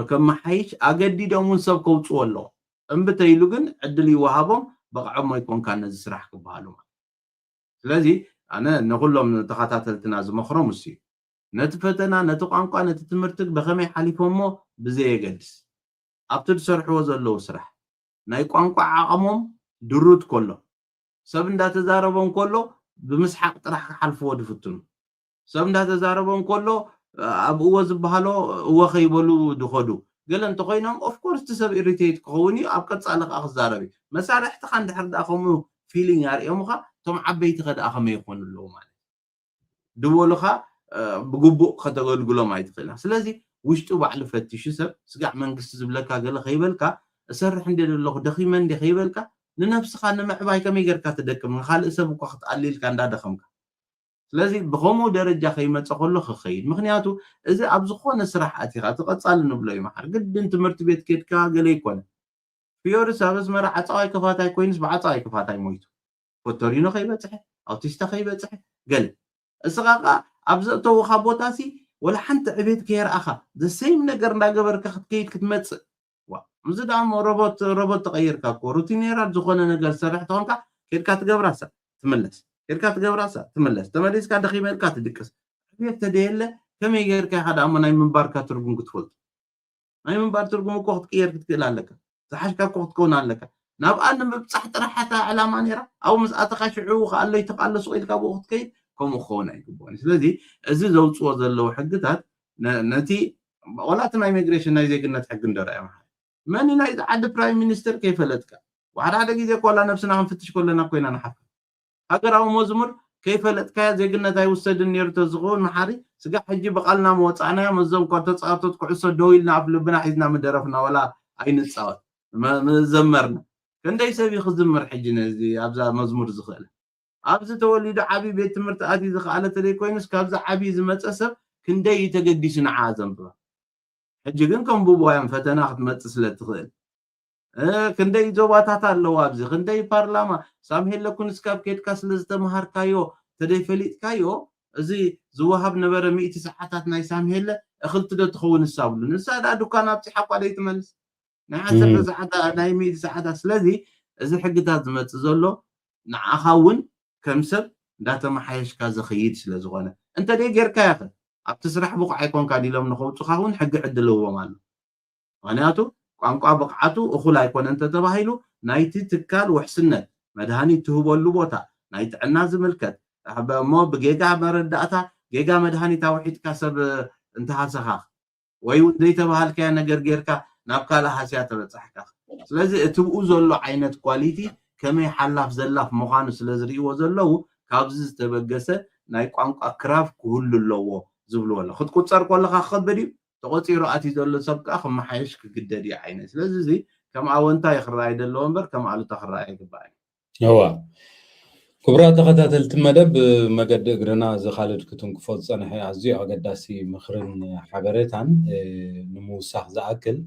ከመሓይሽ ኣገዲዶም እውን ሰብ ከውፅዎ ኣለዎ። እምቢ ተይሉ ግን ዕድል ይወሃቦም፣ በቕዖም ኣይኮንካ ነዚ ስራሕ ክበሃሉ ማለት። ስለዚ ኣነ ንኩሎም ተኸታተልትና ዝመኽሮም እሱ እዩ። ነቲ ፈተና፣ ነቲ ቋንቋ፣ ነቲ ትምህርቲ ብኸመይ ሓሊፎሞ ብዘየገድስ ኣብቲ ዝሰርሕዎ ዘለዉ ስራሕ ናይ ቋንቋ ዓቐሞም ድሩት ከሎ፣ ሰብ እንዳተዛረቦም ከሎ ብምስሓቕ ጥራሕ ክሓልፍዎ ድፍትኑ። ሰብ እንዳተዛረቦም ከሎ ኣብ እወ ዝበሃሎ እወ ከይበሉ ድኸዱ። ገለ እንተኮይኖም ኦፍኮርስ እቲ ሰብ ኢሪቴት ክኸውን እዩ፣ ኣብ ቀጻሊ ከዓ ክዛረብ እዩ። መሳርሕትኻ እንድሕር ደኣ ከምኡ ፊሊንግ ኣርእዮምኻ እቶም ዓበይቲ ከ ደኣ ከመይ ይኾኑ ኣለዉ ማለት እዩ? ድበሉኻ ብግቡእ ከተገልግሎም ኣይትኽእልና። ስለዚ ውሽጡ ባዕሉ ፈቲሹ ሰብ ስጋዕ መንግስቲ ዝብለካ ገለ ከይበልካ እሰርሕ እንደ ዘለኹ ደኺመ እንደ ከይበልካ ንነብስኻ ንምዕባይ ከመይ ጌርካ ትደክም? ንኻልእ ሰብ እኳ ክትኣልልካ እንዳደኸምካ ስለዚ ብኸምኡ ደረጃ ከይመፀ ከሎ ክኸይድ ምክንያቱ እዚ ኣብ ዝኾነ ስራሕ ኣቲኻ እቲ ቀፃሊ ንብሎ እዩ መሓር ግድን ትምህርቲ ቤት ኬድካ ገለ ይኮነ ፊዮርስ ኣብ ኣስመራ ዓፃዋይ ከፋታይ ኮይኑስ ብዓፃዋይ ከፋታይ ሞይቱ ፎቶሪኖ ከይበፅሐ ኣውቲስታ ከይበፅሐ ገለ እስኻ ከዓ ኣብ ዘእተውኻ ቦታ ሲ ወላ ሓንቲ ዕቤት ከየርኣኻ ዘሰይም ነገር እንዳገበርካ ክትከይድ ክትመፅእ ዋ እዚ ደኣ እሞ ሮቦት ሮቦት ተቐይርካ እኮ ሩቲኔራት ዝኾነ ነገር ዝሰርሕ ተኾንካ ኬድካ ትገብራ ሰብ ትምለስ ኬድካ ትገብራ ሰብ ትምለስ ተመሊስካ ደኺመልካ ትድቅስ ዕቤት ተደየለ ከመይ ጌርካ ኢኻ ደኣ እሞ ናይ ምንባርካ ትርጉም ክትፈልጡ ናይ ምንባር ትርጉም እኮ ክትቅየር ክትክእል ኣለካ ዝሓሽካ እኮ ክትከውን ኣለካ ናብኣ ንምብፃሕ ጥራሕ እታ ዕላማ ነይራ ኣብኡ ምስ ኣተኻ ሽዑ ከኣሎ ይተቃሎ ሱቕ ኢልካ ብኡ ክትከይድ ከምኡ ክኸውን ኣይግብኦን ስለዚ እዚ ዘውፅዎ ዘለዉ ሕግታት ነቲ ዋላ እቲ ናይ ኢሚግሬሽን ናይ ዜግነት ሕጊ እንዶ ረኣዮም መን እዩ ናይዚ ዓዲ ፕራይም ሚኒስተር ከይፈለጥካ ሓደ ሓደ ግዜ እኮ ዋላ ነብስና ክንፍትሽ ከለና ኮይና ንሓፍር ሃገራዊ መዝሙር ከይፈለጥካያ ዜግነት ኣይውሰድን ነይሩ ተዝኸውን መሓሪ ስጋዕ ሕጂ ብቓልና መወፃእናዮ መዞም ኳ ተፃወቶት ኩዕሶ ደው ኢልና ኣፍ ልብና ሒዝና ምደረፍና ዋላ ኣይንፃወት ምዘመርና ክንደይ ሰብ እዩ ክዝምር ሕጂ ነዚ ኣብዛ መዝሙር ዝኽእል ኣብዚ ተወሊዱ ዓብዪ ቤት ትምህርቲ ኣትዩ ዝኸኣለ ተዘይኮይኑስ ካብዚ ዓብዪ ዝመፀ ሰብ ክንደይ እዩ ተገዲሱ ንዓ ዘንብባ ሕጂ ግን ከንብቦ እዮም ፈተና ክትመፅእ ስለ ትኽእል ክንደይ ዞባታት ኣለዉ ኣብዚ ክንደይ ፓርላማ ሳምሄለ ኩንስካብ ኬድካ ስለ ዝተምሃርካዮ ተደይፈሊጥካዮ እዚ ዝወሃብ ነበረ ሚእቲ ሰዓታት ናይ ሳምሄለ እኽልቲ ዶ ትኸውን ንሳ ብሉ ንሳ ዳ ዱካን ኣብፂሓ እኳ ደይትመልስ ናይ ዓሰርተ ሰዓታት ናይ ሚእቲ ሰዓታት ስለዚ እዚ ሕግታት ዝመፅእ ዘሎ ንዓኻ እውን ከም ሰብ እንዳተመሓየሽካ ዝኽይድ ስለ ዝኾነ እንተ ደይ ጌርካ ያኸ ኣብቲ ስራሕ ብቑዕ ኣይኮንካን ኢሎም ንኸውፁኻ እውን ሕጊ ዕድል ህቦም ኣሎ ምክንያቱ ቋንቋ ብቕዓቱ እኹል ኣይኮነ እንተተባሂሉ ናይቲ ትካል ውሕስነት መድሃኒት ትህበሉ ቦታ ናይ ጥዕና ዝምልከት እሞ ብጌጋ መረዳእታ ጌጋ መድሃኒት ኣውሒጥካ ሰብ እንተሃሰኻ ወይ እውን ዘይተባሃልካያ ነገር ጌርካ ናብ ካልእ ሃስያ ተበፃሕካ ስለዚ እቲ ብኡ ዘሎ ዓይነት ኳሊቲ ከመይ ሓላፍ ዘላፍ ምዃኑ ስለ ዝርእዎ ዘለዉ ካብዚ ዝተበገሰ ናይ ቋንቋ ክራፍ ክህሉ ኣለዎ ዝብልዎ ኣሎ ክትቁፀር ከለካ ክኸብድ እዩ ተቆፂሩ ኣትዩ ዘሎ ሰብ ከዓ ክመሓየሽ ክግደድ እዩ ዓይነት ስለዚ እዚ ከም ኣወንታ እዩ ክረኣይ ዘለዎ እምበር ከም ኣሉታ ክረኣይ ይግባእ እዩ እዋ ክቡራት ተኸታተልቲ መደብ መገዲ እግርና እዚ ካልድ ክትንክፎ ዝፀንሐ ኣዝዩ ኣገዳሲ ምኽርን ሓበሬታን ንምውሳኽ ዝኣክል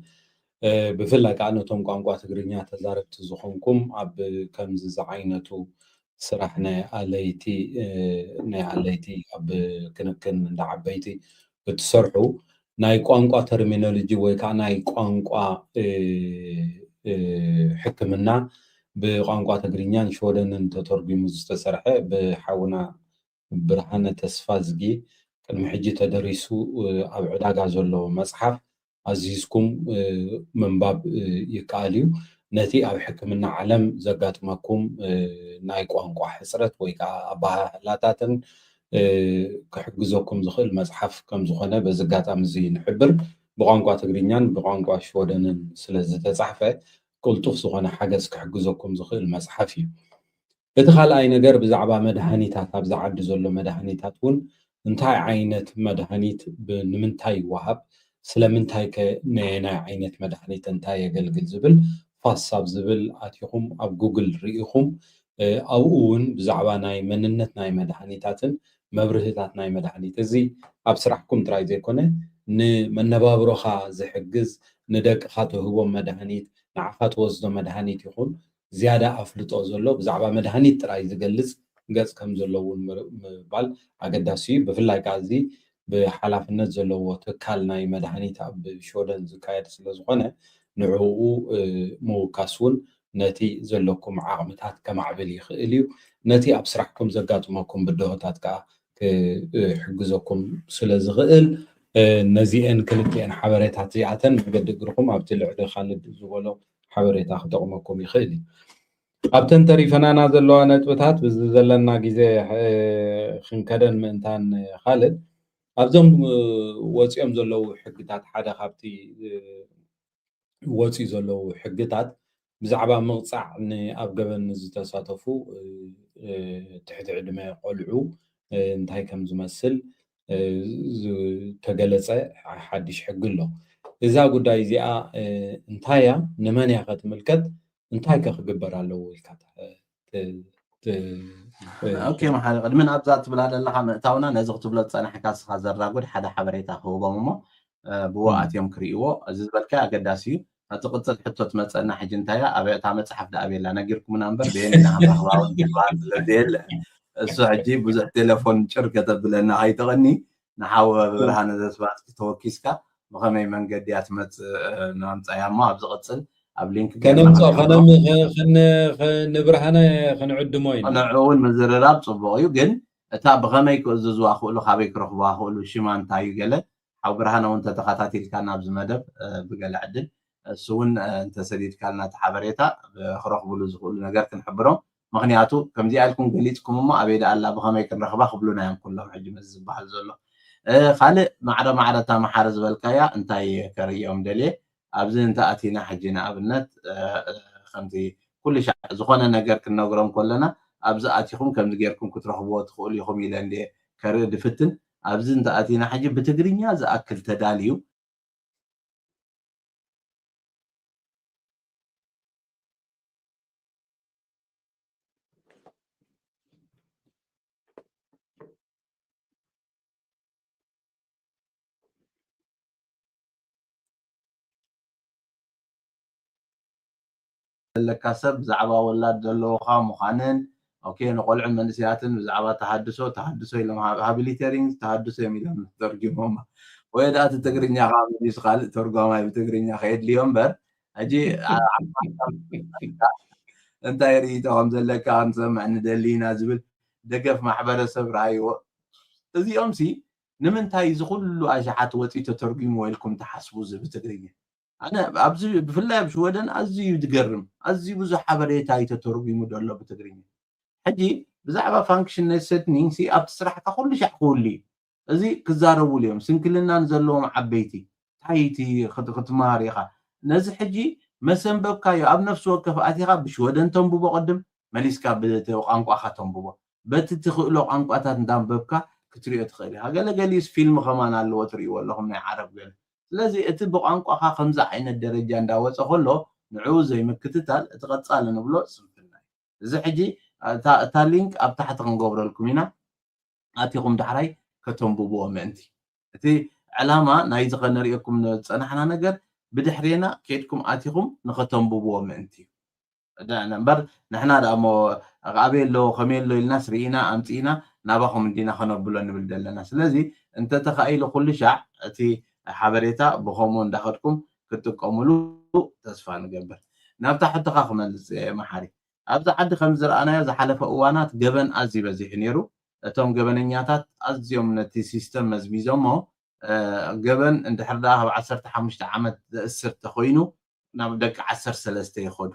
ብፍላይ ከዓ ነቶም ቋንቋ ትግርኛ ተዛረብቲ ዝኾንኩም ኣብ ከምዚ ዝዓይነቱ ስራሕ ናይ ኣለይቲ ናይ ኣለይቲ ኣብ ክንክን እንዳ ዓበይቲ እትሰርሑ ናይ ቋንቋ ተርሚኖሎጂ ወይ ከዓ ናይ ቋንቋ ሕክምና ብቋንቋ ትግርኛን ሽወደንን ተተርጉሙ ዝተሰርሐ ብሓውና ብርሃነ ተስፋዝጊ ቅድሚ ሕጂ ተደሪሱ ኣብ ዕዳጋ ዘሎ መፅሓፍ ኣዚዝኩም ምንባብ ይከኣል እዩ። ነቲ ኣብ ሕክምና ዓለም ዘጋጥመኩም ናይ ቋንቋ ሕፅረት ወይ ከዓ ኣበሃህላታትን ክሕግዘኩም ዝኽእል መፅሓፍ ከም ዝኾነ በዚ ኣጋጣሚ እዚ ንሕብር። ብቋንቋ ትግርኛን ብቋንቋ ሽወደንን ስለ ዝተፃሕፈ ቅልጡፍ ዝኾነ ሓገዝ ክሕግዘኩም ዝኽእል መፅሓፍ እዩ። እቲ ካልኣይ ነገር ብዛዕባ መድሃኒታት ኣብዚ ዓዲ ዘሎ መድሃኒታት እውን እንታይ ዓይነት መድሃኒት ብ-፣ ንምንታይ ይወሃብ፣ ስለምንታይ ከ ነየናይ ዓይነት መድሃኒት እንታይ የገልግል ዝብል ፋስ ኣብ ዝብል ኣቲኹም ኣብ ጉግል ርኢኹም፣ እ፣ ኣብኡ እውን ብዛዕባ ናይ መንነት ናይ መድሃኒታትን መብርህታት ናይ መድሃኒት፣ እዚ ኣብ ስራሕኩም ጥራይ ዘይኮነ ንመነባብሮኻ ዝሕግዝ፣ ንደቅኻ ትህቦም መድሃኒት፣ ንዓኻ ትወስዶ መድሃኒት ይኹን ዝያዳ ኣፍልጦ ዘሎ ብዛዕባ መድሃኒት ጥራይ ዝገልጽ ገጽ ከም ዘሎ እውን ምር-፣ ምባል ኣገዳሲ እዩ። ብፍላይ ከኣ እዚ ብሓላፍነት ዘለዎ ትካል ናይ መድሃኒት ኣብ ሽወደን ዝካየድ ስለ ዝኾነ ንዕኡ፣ እ፣ ምውካስ እውን ነቲ ዘለኩም ዓቕምታት ከማዕብል ይኽእል እዩ። ነቲ ኣብ ስራሕኩም ዘጋጥመኩም ብድሆታት ከኣ ክሕግዘኩም ስለ ዝኽእል፣ እ፣ ነዚአን ክልቲአን ሓበሬታት እዚኣተን መገዲ እግርኩም ኣብቲ ልዕሊ ካልድ ዝበሎ ሓበሬታ ክጠቕመኩም ይኽእል እዩ። ኣብተን ተሪፈናና ዘለዋ ነጥብታት ብዚ ዘለና ግዜ፣ እ፣ ክንከደን ምእንታን ካልድ ኣብዞም፣ እ፣ ወፂኦም ዘለዉ ሕግታት ሓደ ካብቲ፣ እ፣ ወፂኡ ዘለዉ ሕግታት ብዛዕባ ምቕፃዕ ንኣብ ገበን ንዝተሳተፉ፣ እ፣ እ፣ ትሕቲ ዕድመ ቆልዑ፣ እ፣ እንታይ ከም ዝመስል፣ እ፣ ዝተገለጸ ሓድሽ ሕጊ ኣሎ። እዛ ጉዳይ እዚኣ፣ እ፣ እንታይ እያ? ንመን እያ ከትምልከት? እንታይ ከ ክግበር ኣለዎ ኢልካ ት-፣ ት-፣ ት-፣ ኦኬ፣ መሓሪ፣ ቅድሚ ናብዛ ትብላ ዘለኻ ምእታውና ነዚ ክትብሎ ዝጸናሕካ ንስኻ ዘራጉድ ሓደ ሓበሬታ ክህቦም እሞ፣ እ፣ ብኡ እም። ኣትዮም ክርእይዎ። እዚ ዝበልካዮ ኣገዳሲ እዩ። እታ ትቕጽል ሕቶ ትመጸና ሕጂ እንታይ እያ? ኣበ-፣ እታ መጽሓፍ ደኣ ኣበየላ ነጊርኩምና እምበር፣ በየን ኢና ክንረኽባ እውን ዝበሃል ስለ ዘየለ፣ እሱ ሕጂ ብዙሕ ቴሌፎን ጭር ከተብለና ከይትቐኒ፣ ንሓወ ብርሃነ ዘስባስኪ ተወኪስካ ብኸመይ መንገዲ እያ ትመጽእ፣ እ፣ ንኣምጻያ እሞ ኣብ ዝቕጽል ኣብ ሊንክ ጌርና ከነምጽኦ፣ ከነም-፣ ከ-፣ ከን-፣ ከ-፣ ንብርሃነ ክንዕድሞ ኢና። ንዕኡ እውን ምዝርራብ ጽቡቕ እዩ፣ ግን እታ ብኸመይ ክእዝዝዋ ክእሉ፣ ካበይ ክረኽብዋ ክእሉ፣ ሽማ እንታይ እዩ ገለ፣ ሓው ብርሃነ እውን ተተኸታቲልካ ናብዚ መደብ፣ እ፣ ብገለ ዕድል እሱ እውን፣ እ፣ እንተሰዲድካልና እቲ ሓበሬታ፣ ብ-፣ ክረኽብሉ ዝኽእሉ ነገር ክንሕብሮም። ምኽንያቱ ከምዚኣ ኢልኩም ገሊጽኩም እሞ ኣበይ ደኣ ኣላ፣ ብኸመይ ክንረኽባ ክብሉና እዮም ኩሎም ሕጂ ምስ ዝበሃል ዘሎ። እ፣ ካልእ ማዕረ ማዕረ እታ መሓሪ ዝበልካያ እንታይ ከርእዮም ደልየ፣ ኣብዚ እንተ ኣቲና ሕጂ ንኣብነት፣ እ፣ እ፣ ከምቲ ኩሉ ሻዕ ዝኾነ ነገር ክንነግሮም ከለና ኣብዚ ኣቲኹም ከምዚ ጌርኩም ክትረኽብዎ ትኽእሉ ኢኹም ኢለ እንድየ ከርኢ ድፍትን። ኣብዚ እንተ ኣቲና ሕጂ ብትግርኛ ዝኣክል ተዳልዩ ዘለካ ሰብ ብዛዕባ ወላድ ዘለዎኻ ምዃንን፣ ኦኬ፣ ንቆልዑን መንእሰያትን ብዛዕባ ተሃድሶ፣ ተሃድሶ ኢሎም ሃ-፣ ሃቢሊቴሪንግ ተሃድሶ እዮም ኢሎም ተርጊሞማ። ወይ ደኣ እቲ ትግርኛ ከዓ መሊሱ ካልእ ተርጓማይ ብትግርኛ ከየድልዮ እምበር፣ ሕጂ ኣ-፣ እንታይ ርእይቶ ከም ዘለካ ክንሰምዕ ንደሊ ኢና ዝብል ደገፍ ማሕበረሰብ ረኣይዎ። እዚኦም ሲ ንምንታይ እዚ ኩሉ ኣሽሓት ወፂኡ ተተርጒምዎ ኢልኩም ትሓስቡ? እዚ ብትግርኛ ኣነ ኣብዚ ብፍላይ ኣብ ሽወደን ኣዝዩ እዩ ዝገርም። ኣዝዩ ብዙሕ ሓበሬታ እዩ ተተርጒሙ ዘሎ ብትግርኛ። ሕጂ ብዛዕባ ፋንክሽን ኔት ሴትኒንግ ሲ ኣብቲ ስራሕካ ኩሉ ሻዕ ክህሉ እዩ። እዚ ክዛረቡሉ እዮም። ስንክልና ንዘለዎም ዓበይቲ እንታይ እቲ ክት-፣ ክትመሃር ኢኻ። ነዚ ሕጂ መሰንበብካዮ ኣብ ነፍሲ ወከፍ ኣቲኻ ብሽወደን ተንብቦ ቅድም መሊስካ ብቲ ቋንቋኻ ተንብቦ። በቲ ትኽእሎ ቋንቋታት እንዳንበብካ ክትሪኦ ትኽእል ኢኻ። ገለ ገሊኡስ ፊልም ከማን ኣለዎ ትርእይዎ ኣለኹም ናይ ዓረብ ገለ። ስለዚ እቲ ብቋንቋኻ ከምዚ ዓይነት ደረጃ እንዳወጸ ከሎ ንዕኡ ዘይምክትታል እቲ ቀጻሊ ንብሎ ስንፍና እዩ። እዚ ሕጂ እታ፣ እታ ሊንክ ኣብ ታሕቲ ክንገብረልኩም ኢና። ኣቲኹም ዳሕራይ ከተንብብዎ ምእንቲ። እቲ ዕላማ ናይዚ ከነርእየኩም ዝጸናሕና ነገር ብድሕሬና ኬድኩም ኣቲኹም ንኸተንብብዎ ምእንቲ እዩ። ዳ-፣ እምበር ንሕና ደኣ እሞ ኣበይ ኣሎ፣ ከመይ ኣሎ ኢልናስ ርኢና ኣምጺእና ናባኹም እንዲና ከነብሎ ንብል ዘለና። ስለዚ እንተተኻኢሉ ኩሉ ሻዕ እቲ ሓበሬታ ብኸምኡ እንዳኸድኩም ክትጥቀሙሉ ተስፋ ንገብር። ናብታ ሕቶኻ ክመልስ እየ መሓሪ። ኣብዚ ዓዲ ከም ዝረኣናዮ ዝሓለፈ እዋናት ገበን ኣዝዩ በዚሑ ነይሩ። እቶም ገበነኛታት ኣዝዮም ነቲ ሲስተም መዝሚዞሞ፣ እ፣ ገበን እንድሕር ደኣ ካብ ዓሰርተ ሓሙሽተ ዓመት ዘእስር ተኾይኑ ናብ ደቂ ዓሰርተ ሰለስተ ይኸዱ።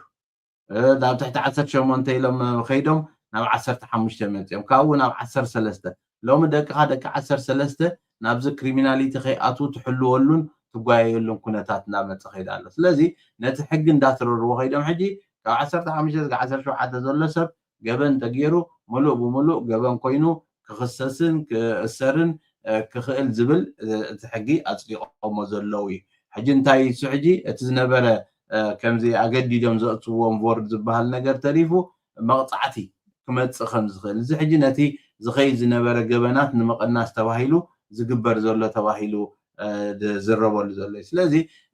እ፣ ናብ ትሕቲ ዓሰርተ ሸሞንተ ኢሎም ከይዶም ናብ ዓሰርተ ሓሙሽተ መጺኦም። ካብኡ ናብ ዓሰርተ ሰለስተ። ሎሚ ደቅኻ ደቂ ዓሰርተ ሰለስተ ናብዚ ክሪሚናሊቲ ከይኣትዉ ትሕልወሉን ትጓየየሉን ኩነታት እንዳመጸ ከይዱ ኣሎ። ስለዚ ነቲ ሕጊ እንዳትረርዎ ከይዶም ሕጂ ካብ ዓሰርተ ሓሙሽተ እስከ ዓሰርተ ሸውዓተ ዘሎ ሰብ ገበን ተገይሩ ምሉእ ብምሉእ ገበን ኮይኑ ክኽሰስን ክእሰርን ክኽእል ዝብል እቲ ሕጊ ኣፅዲቆሞ ዘለዉ እዩ። ሕጂ እንታይ እሱ ሕጂ እቲ ዝነበረ ከምዚ ኣገዲዶም ዘእትዎም ቮርድ ዝበሃል ነገር ተሪፉ መቕፃዕቲ ክመፅእ ከም ዝኽእል፣ እዚ ሕጂ ነቲ ዝኸይድ ዝነበረ ገበናት ንምቕናስ ተባሂሉ ዝግበር ዘሎ ተባሂሉ ዝረበሉ ዘሎ እዩ። ስለዚ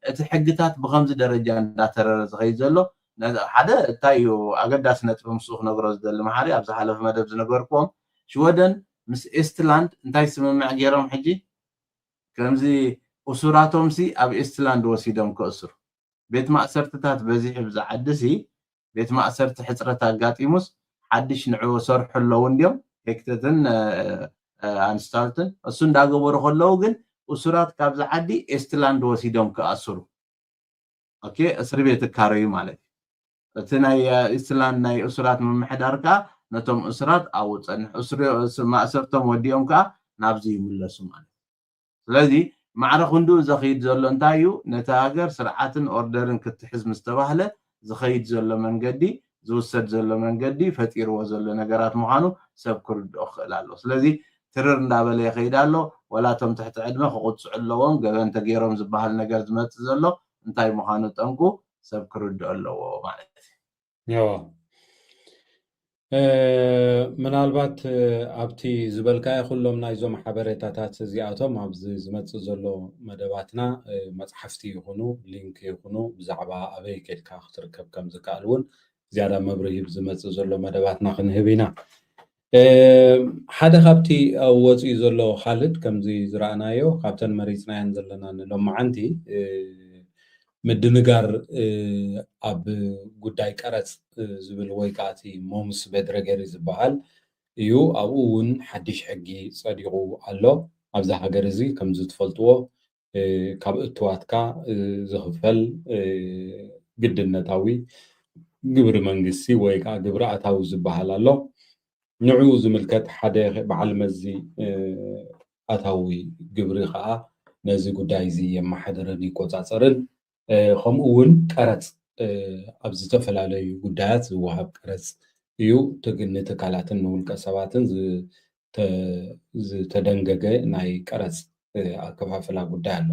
እቲ ሕግታት ብከምዚ ደረጃ እንዳተረረ ዝኸይድ ዘሎ ሓደ እንታይ እዩ ኣገዳሲ ነጥቢ ምስኡ ክነግሮ ዝደሊ መሓሪ፣ ኣብ ዝሓለፈ መደብ ዝነገርክዎም ሽወደን ምስ ኤስትላንድ እንታይ ስምምዕ ገይሮም ሕጂ ከምዚ እሱራቶም ሲ ኣብ ኤስትላንድ ወሲዶም ክእስሩ ቤት ማእሰርትታት በዚሑ ብዝዓዲ ሲ ቤት ማእሰርቲ ሕፅረት ኣጋጢሙስ ሓድሽ ንዕኡ ሰርሑ ኣለዉ እንዲዮም ሄክተትን ኣንስታልትን እሱ እንዳገበሩ ከለዉ ግን እሱራት ካብዚ ዓዲ ኤስትላንድ ወሲዶም ክኣስሩ ኦኬ እስሪ ቤት እካረዩ ማለት እዩ። እቲ ናይ ኢስትላንድ ናይ እሱራት ምምሕዳር ከዓ ነቶም እሱራት ኣብኡ ፀንሕ ማእሰርቶም ወዲኦም ከዓ ናብዚ ይምለሱ ማለት እዩ። ስለዚ ማዕረ ክንድኡ ዘኽይድ ዘሎ እንታይ እዩ? ነቲ ሃገር ስርዓትን ኦርደርን ክትሕዝ ምስ ተባህለ ዝኸይድ ዘሎ መንገዲ ዝውሰድ ዘሎ መንገዲ ፈጢርዎ ዘሎ ነገራት ምዃኑ ሰብ ክርድኦ ክኽእል ኣለዎ። ስለዚ ትርር እንዳበለ ይኸይድ ኣሎ። ወላ እቶም ትሕቲ ዕድመ ክቕፅዑ ኣለዎም። ገበን ተገይሮም ዝበሃል ነገር ዝመፅእ ዘሎ እንታይ ምዃኑ ጠንቁ ሰብ ክርድኦ ኣለዎ ማለት እዩ። እዎ ምናልባት ኣብቲ ዝበልካዮ ኩሎም ናይዞም ሓበሬታታት እዚኣቶም ኣብዚ ዝመፅእ ዘሎ መደባትና መፅሓፍቲ ይኹኑ ሊንክ ይኹኑ ብዛዕባ ኣበይ ከድካ ክትርከብ ከም ዝከኣል እውን ዝያዳ መብርሂ ዝመፅእ ዘሎ መደባትና ክንህብ ኢና። ሓደ ካብቲ ወፂኡ ዘሎ ካልድ ከምዚ ዝረኣናዮ ካብተን መሪፅናየን ዘለና ንሎማዓንቲ ምድንጋር ኣብ ጉዳይ ቀረፅ ዝብል ወይ ከዓ እቲ ሞምስ ቤድረገሪ ዝበሃል እዩ። ኣብኡ እውን ሓድሽ ሕጊ ፀዲቑ ኣሎ። ኣብዚ ሃገር እዚ ከምዚ ትፈልጥዎ ካብ እትዋትካ ዝኽፈል ግድነታዊ ግብሪ መንግስቲ ወይ ከዓ ግብሪ ኣታዊ ዝበሃል ኣሎ። ንዕኡ ዝምልከት ሓደ በዓል መዚ ኣታዊ ግብሪ ከዓ ነዚ ጉዳይ እዚ የመሓደርን ይቆፃፀርን። ከምኡ እውን ቀረፅ ኣብ ዝተፈላለዩ ጉዳያት ዝወሃብ ቀረፅ እዩ። ንትካላትን ንውልቀ ሰባትን ዝተደንገገ ናይ ቀረፅ ኣከፋፍላ ጉዳይ ኣሎ።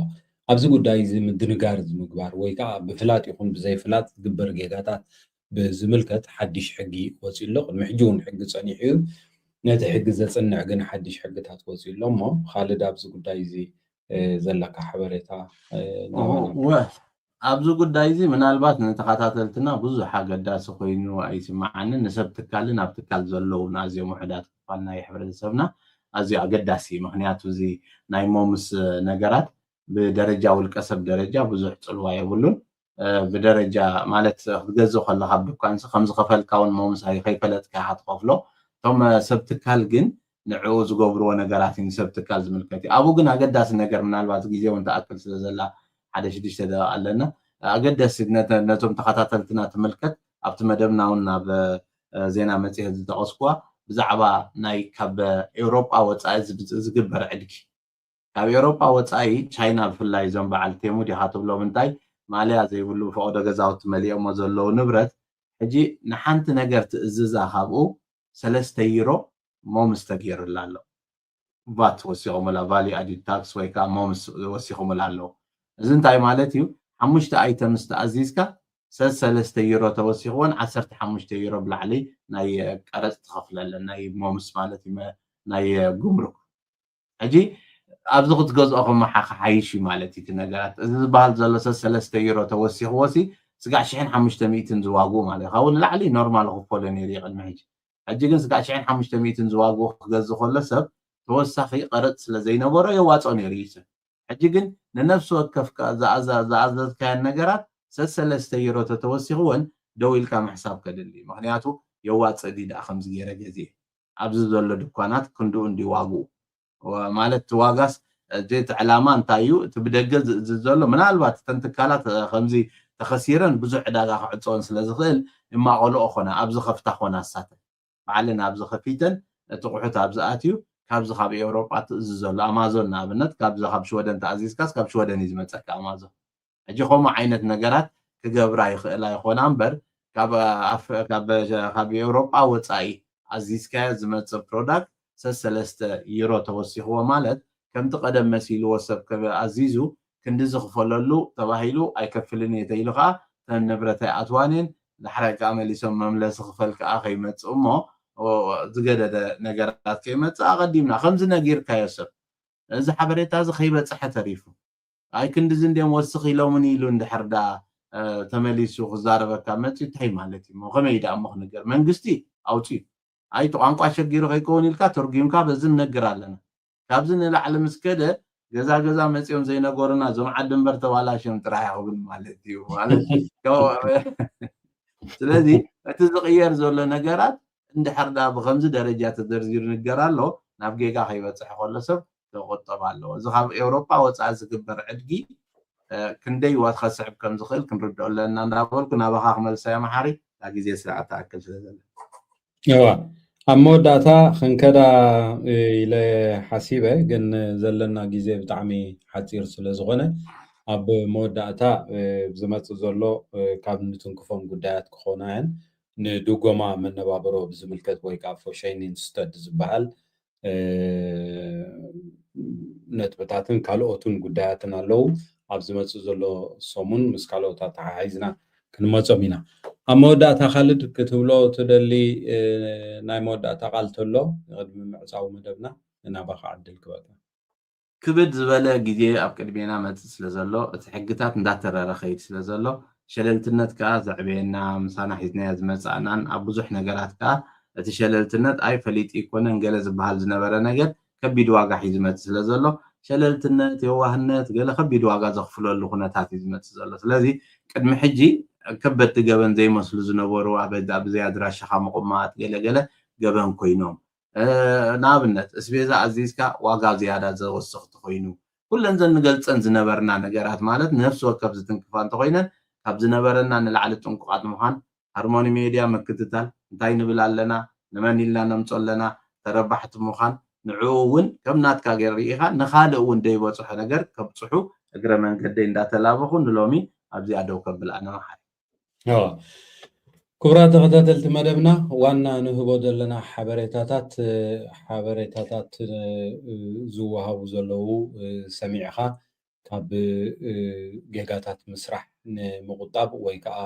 ኣብዚ ጉዳይ እዚ ምድንጋር ዝምግባር ወይ ከዓ ብፍላጥ ይኹን ብዘይፍላጥ ዝግበር ጌጋታት ብዝምልከት ሓድሽ ሕጊ ወፂኡ ኣሎ። ቅድሚ ሕጂ እውን ሕጊ ፀኒሑ እዩ። ነቲ ሕጊ ዘፅንዕ ግን ሓድሽ ሕግታት ወፂኡ ኣሎ። እሞ ካልድ ኣብዚ ጉዳይ እዚ ዘለካ ሓበሬታ ኣብዚ ጉዳይ እዚ ምናልባት ንተኸታተልትና ብዙሕ ኣገዳሲ ኮይኑ ኣይስምዓንን። ንሰብ ትካልን ኣብ ትካል ዘለውን ኣዝዮም ውሕዳት ክፋል ናይ ሕብረተሰብና ኣዝዩ ኣገዳሲ እዩ። ምክንያቱ እዚ ናይ ሞምስ ነገራት ብደረጃ ውልቀ ሰብ ደረጃ ብዙሕ ፅልዋ የብሉን። ብደረጃ ማለት ክትገዝእ ከለካ ኣብ ድኳንሲ ከምዝኸፈልካ እውን ሞምስ ከይፈለጥካ ኢኻ ትኸፍሎ። እቶም ሰብ ትካል ግን ንዕኡ ዝገብርዎ ነገራት እዩ ንሰብ ትካል ዝምልከት እዩ። ኣብኡ ግን ኣገዳሲ ነገር ምናልባት ግዜ እውን ትኣክል ስለ ዘላ ሓደ ሽዱሽተ ደቂቕ ኣለና። ኣገደሲ ነቶም ተኸታተልትና ትምልከት ኣብቲ መደብና እውን ናብ ዜና መፅሄት ዝጠቐስኩዋ ብዛዕባ ናይ ካብ ኤውሮጳ ወፃኢ ዝግበር ዕድጊ ካብ ኤውሮጳ ወፃኢ ቻይና ብፍላይ እዞም በዓል ቴሙ ዲኻ ትብሎም እንታይ ማልያ ዘይብሉ ፈቐዶ ገዛውቲ መሊኦሞ ዘለዉ ንብረት ሕጂ ንሓንቲ ነገር ትእዝዛ ካብኡ ሰለስተ ዩሮ ሞምስ ተገይሩላ ኣሎ። ቫት ወሲኹምላ ቫልዩ ኣዲድ ታክስ ወይ ከዓ ሞምስ ወሲኹምላ ኣለዉ። እዚ እንታይ ማለት እዩ? ሓሙሽተ ኣይተምስ ተኣዚዝካ ሰሰለስተ ዩሮ ተወሲኽዎን ዓሰርተ ሓሙሽተ ዩሮ ብላዕሊ ናይ ቀረፅ ትኸፍለለን ናይ ሞምስ ማለት እዩ ናይ ጉምሩክ። ሕጂ ኣብዚ ክትገዝኦ ከማሓ ክሓይሽ እዩ ማለት እዩ እቲ ነገራት። እዚ ዝበሃል ዘሎ ሰሰለስተ ዩሮ ተወሲኽዎ ሲ ስጋዕ ሽሕን ሓሙሽተ ሚእትን ዝዋግኡ ማለት እዩ። ካብኡ ንላዕሊ ኖርማል ክፈሎ ነይሩ እዩ ቅድሚ ሕጂ። ሕጂ ግን ስጋዕ ሽሕን ሓሙሽተ ሚእትን ዝዋግኡ ክገዝእ ከሎ ሰብ ተወሳኺ ቀረፅ ስለ ዘይነበሮ የዋፅኦ ነይሩ እዩ ሰብ። ሕጂ ግን ንነፍሲ ወከፍ ዝኣዘዝካያን ነገራት ሰሰለስተ ዩሮ ተተወሲኽወን ደው ኢልካ ምሕሳብ ከድሊ እዩ። ምክንያቱ የዋፅእ ድዩ ደኣ ከምዚ ገይረ ገዚኤ ኣብዚ ዘሎ ድኳናት ክንድኡ እንዲ ዋግኡ ማለት እቲ ዋጋስ እቲ ዕላማ እንታይ እዩ? እቲ ብደገ ዝእዝዝ ዘሎ ምናልባት እተን ትካላት ከምዚ ተኸሲረን ብዙሕ ዕዳጋ ክዕፀወን ስለ ዝኽእል ይማቐልኦ ኮና ኣብዚ ከፍታ ኮና ኣሳተን ባዕለን ኣብዚ ከፊተን እቲ ቁሑት ኣብዚ ኣትዩ ካብዚ ካብ ኤውሮጳ ትእዝዘሉ ኣማዞን ንኣብነት ካብዚ ካብ ሽወደን ተኣዚዝካስ ካብ ሽወደን እዩ ዝመፀካ ኣማዞን። ሕጂ ከምኡ ዓይነት ነገራት ክገብራ ይኽእላ ይኾና እምበር ካብ ኤውሮጳ ወፃኢ ኣዚዝካዮ ዝመፅእ ፕሮዳክት ሰሰለስተ ዩሮ ተወሲኽዎ ማለት ከምቲ ቀደም መሲልዎ ሰብ ኣዚዙ ክንዲ ዝኽፈለሉ ተባሂሉ ኣይከፍልን እየ ተኢሉ ከዓ ተን ንብረት ኣይኣትዋን እየን። ዳሕራይ ከዓ መሊሶም መምለሲ ክፈል ከዓ ከይመፅእ እሞ ዝገደደ ነገራት ከይመፅእ ኣቐዲምና ከምዚ ነጊርካዮ ሰብ እዚ ሓበሬታ እዚ ከይበፅሐ ተሪፉ ኣይ ክንድዚ እንድዮም ወስኽ ኢሎምን ኢሉ እንድሕር ዳ ተመሊሱ ክዛረበካ መፅዩ እንታይ ማለት እዩ? ከመይ ደኣ እሞ ክንገር መንግስቲ ኣውፅዩ ኣይ እቲ ቋንቋ ሸጊሩ ከይከውን ኢልካ ተርጉምካ በዚ ንነግር ኣለና። ካብዚ ንላዕሊ ምስ ከደ ገዛ ገዛ መፅዮም ዘይነገሩና እዞም ዓዲ እምበር ተባላሽዮም ጥራሕ ክብል ማለት እዩ ማለት ስለዚ እቲ ዝቕየር ዘሎ ነገራት እንድሕር ዳ ብከምዚ ደረጃ ተዘርዚሩ ንገር ኣሎ ናብ ጌጋ ከይበፅሕ ከሎ ሰብ ክቁጠብ ኣለዎ። እዚ ካብ ኤውሮጳ ወፃኢ ዝግበር ዕድጊ ክንደይ ዋት ከስዕብ ከም ዝኽእል ክንርድኦ ኣለና እንዳበልኩ ናባኻ ክመልሳ እያ መሓሪ እታ ግዜ ስርዓት ትኣክል ስለ ዘለ እዋ ኣብ መወዳእታ ክንከዳ ኢለ ሓሲበ ግን ዘለና ግዜ ብጣዕሚ ሓፂር ስለ ዝኾነ ኣብ መወዳእታ ዝመፅእ ዘሎ ካብ ንትንክፎም ጉዳያት ክኾና እየን ንድጎማ መነባብሮ ብዝምልከት ወይ ከዓ ፎሸይኒን ስተድ ዝበሃል ነጥብታትን ካልኦትን ጉዳያትን ኣለዉ ኣብ ዝመፅእ ዘሎ ሰሙን ምስ ካልኦት ኣተሓሒዝና ክንመፆም ኢና ኣብ መወዳእታ ካልድ ክትብሎ ትደሊ ናይ መወዳእታ ቃል ተሎ ቅድሚ ምዕፃዊ መደብና ናባካ ዕድል ክበካ ክብድ ዝበለ ግዜ ኣብ ቅድሜና መፅእ ስለ ዘሎ እቲ ሕግታት እንዳተረረ ከይድ ስለ ዘሎ ሸለልትነት ከዓ ዘዕበየና ምሳና ሒዝናዮ ዝመፃእናን ኣብ ብዙሕ ነገራት ከዓ እቲ ሸለልትነት ኣይ ፈሊጡ ይኮነን ገለ ዝበሃል ዝነበረ ነገር ከቢድ ዋጋ ሒዙ መፅእ ስለ ዘሎ ሸለልትነት የዋህነት ገለ ከቢድ ዋጋ ዘኽፍለሉ ኩነታት እዩ ዝመፅእ ዘሎ ስለዚ ቅድሚ ሕጂ ከበድቲ ገበን ዘይመስሉ ዝነበሩ ኣብ ብዘይ ኣድራሻኻ ምቁማጥ ገለገለ ገበን ኮይኖም ንኣብነት እስቤዛ ኣዚዝካ ዋጋ ዝያዳ ዘወስኽ ተኮይኑ ኩለን ዘን ንገልፀን ዝነበርና ነገራት ማለት ነፍሲ ወከፍ ዝትንክፋ እንተኮይነን ካብ ዝነበረና ንላዕሊ ጥንቁቃት ምዃን ሃርሞኒ ሜድያ ምክትታል እንታይ ንብል ኣለና ንመን ኢልና ነምፆ ኣለና ተረባሕቲ ምዃን ንዕኡ እውን ከም ናትካ ገይር ርኢኻ ንኻልእ እውን ደይበፅሖ ነገር ከብፅሑ እግረ መንገደይ እንዳተላበኹ ንሎሚ ኣብዚኣ ደው ከብል ኣነ መሓሪ ክቡራት ተኸታተልቲ መደብና ዋና ንህቦ ዘለና ሓበሬታታት ሓበሬታታት ዝወሃቡ ዘለዉ ሰሚዕኻ ካብ ጌጋታት ምስራሕ ንምቁጣብ ወይ ከዓ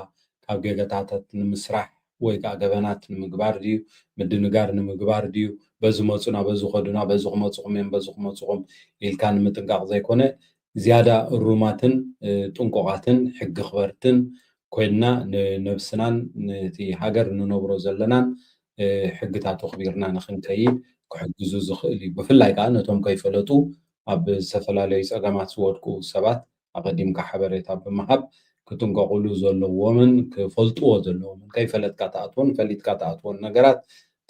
ካብ ጌጋታት ንምስራሕ ወይ ከዓ ገበናት ንምግባር ድዩ ምድንጋር ንምግባር ድዩ በዚ መፁና በዚ ከዱና በዚ ክመፅኹም እዮም በዚ ክመፅኹም ኢልካ ንምጥንቃቕ ዘይኮነ ዝያዳ እሩማትን ጥንቁቓትን ሕጊ ክበርትን ኮይንና ንነብስናን ነቲ ሃገር ንነብሮ ዘለናን ሕግታት ኣኽቢርና ንክንከይድ ክሕግዙ ዝኽእል እዩ። ብፍላይ ከዓ ነቶም ከይፈለጡ ኣብ ዝተፈላለዩ ፀገማት ዝወድቁ ሰባት ኣቐዲምካ ሓበሬታ ብምሃብ ክጥንቀቑሉ ዘለዎምን ክፈልጥዎ ዘለዎምን ከይፈለጥካ ትኣትዎን ፈሊጥካ ትኣትዎን ነገራት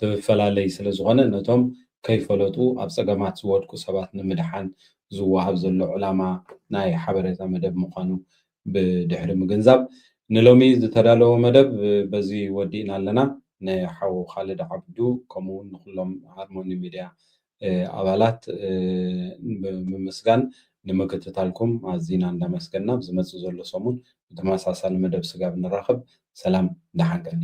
ትፈላለይ ስለ ዝኾነ ነቶም ከይፈለጡ ኣብ ፀገማት ዝወድቁ ሰባት ንምድሓን ዝወሃብ ዘሎ ዕላማ ናይ ሓበሬታ መደብ ምዃኑ ብድሕሪ ምግንዛብ ንሎሚ ዝተዳለወ መደብ በዚ ወዲእና ኣለና። ንሓው ካልድ ዓብዱ ከምኡ እውን ንኩሎም ሃርሞኒ ሚድያ ኣባላት ብምምስጋን ንምክትታልኩም ኣዚና እንዳመስገና ብዝመፅእ ዘሎ ሰሙን ብተመሳሳሊ መደብ ስጋብ ንራኸብ ሰላም ደሓን ቀኒ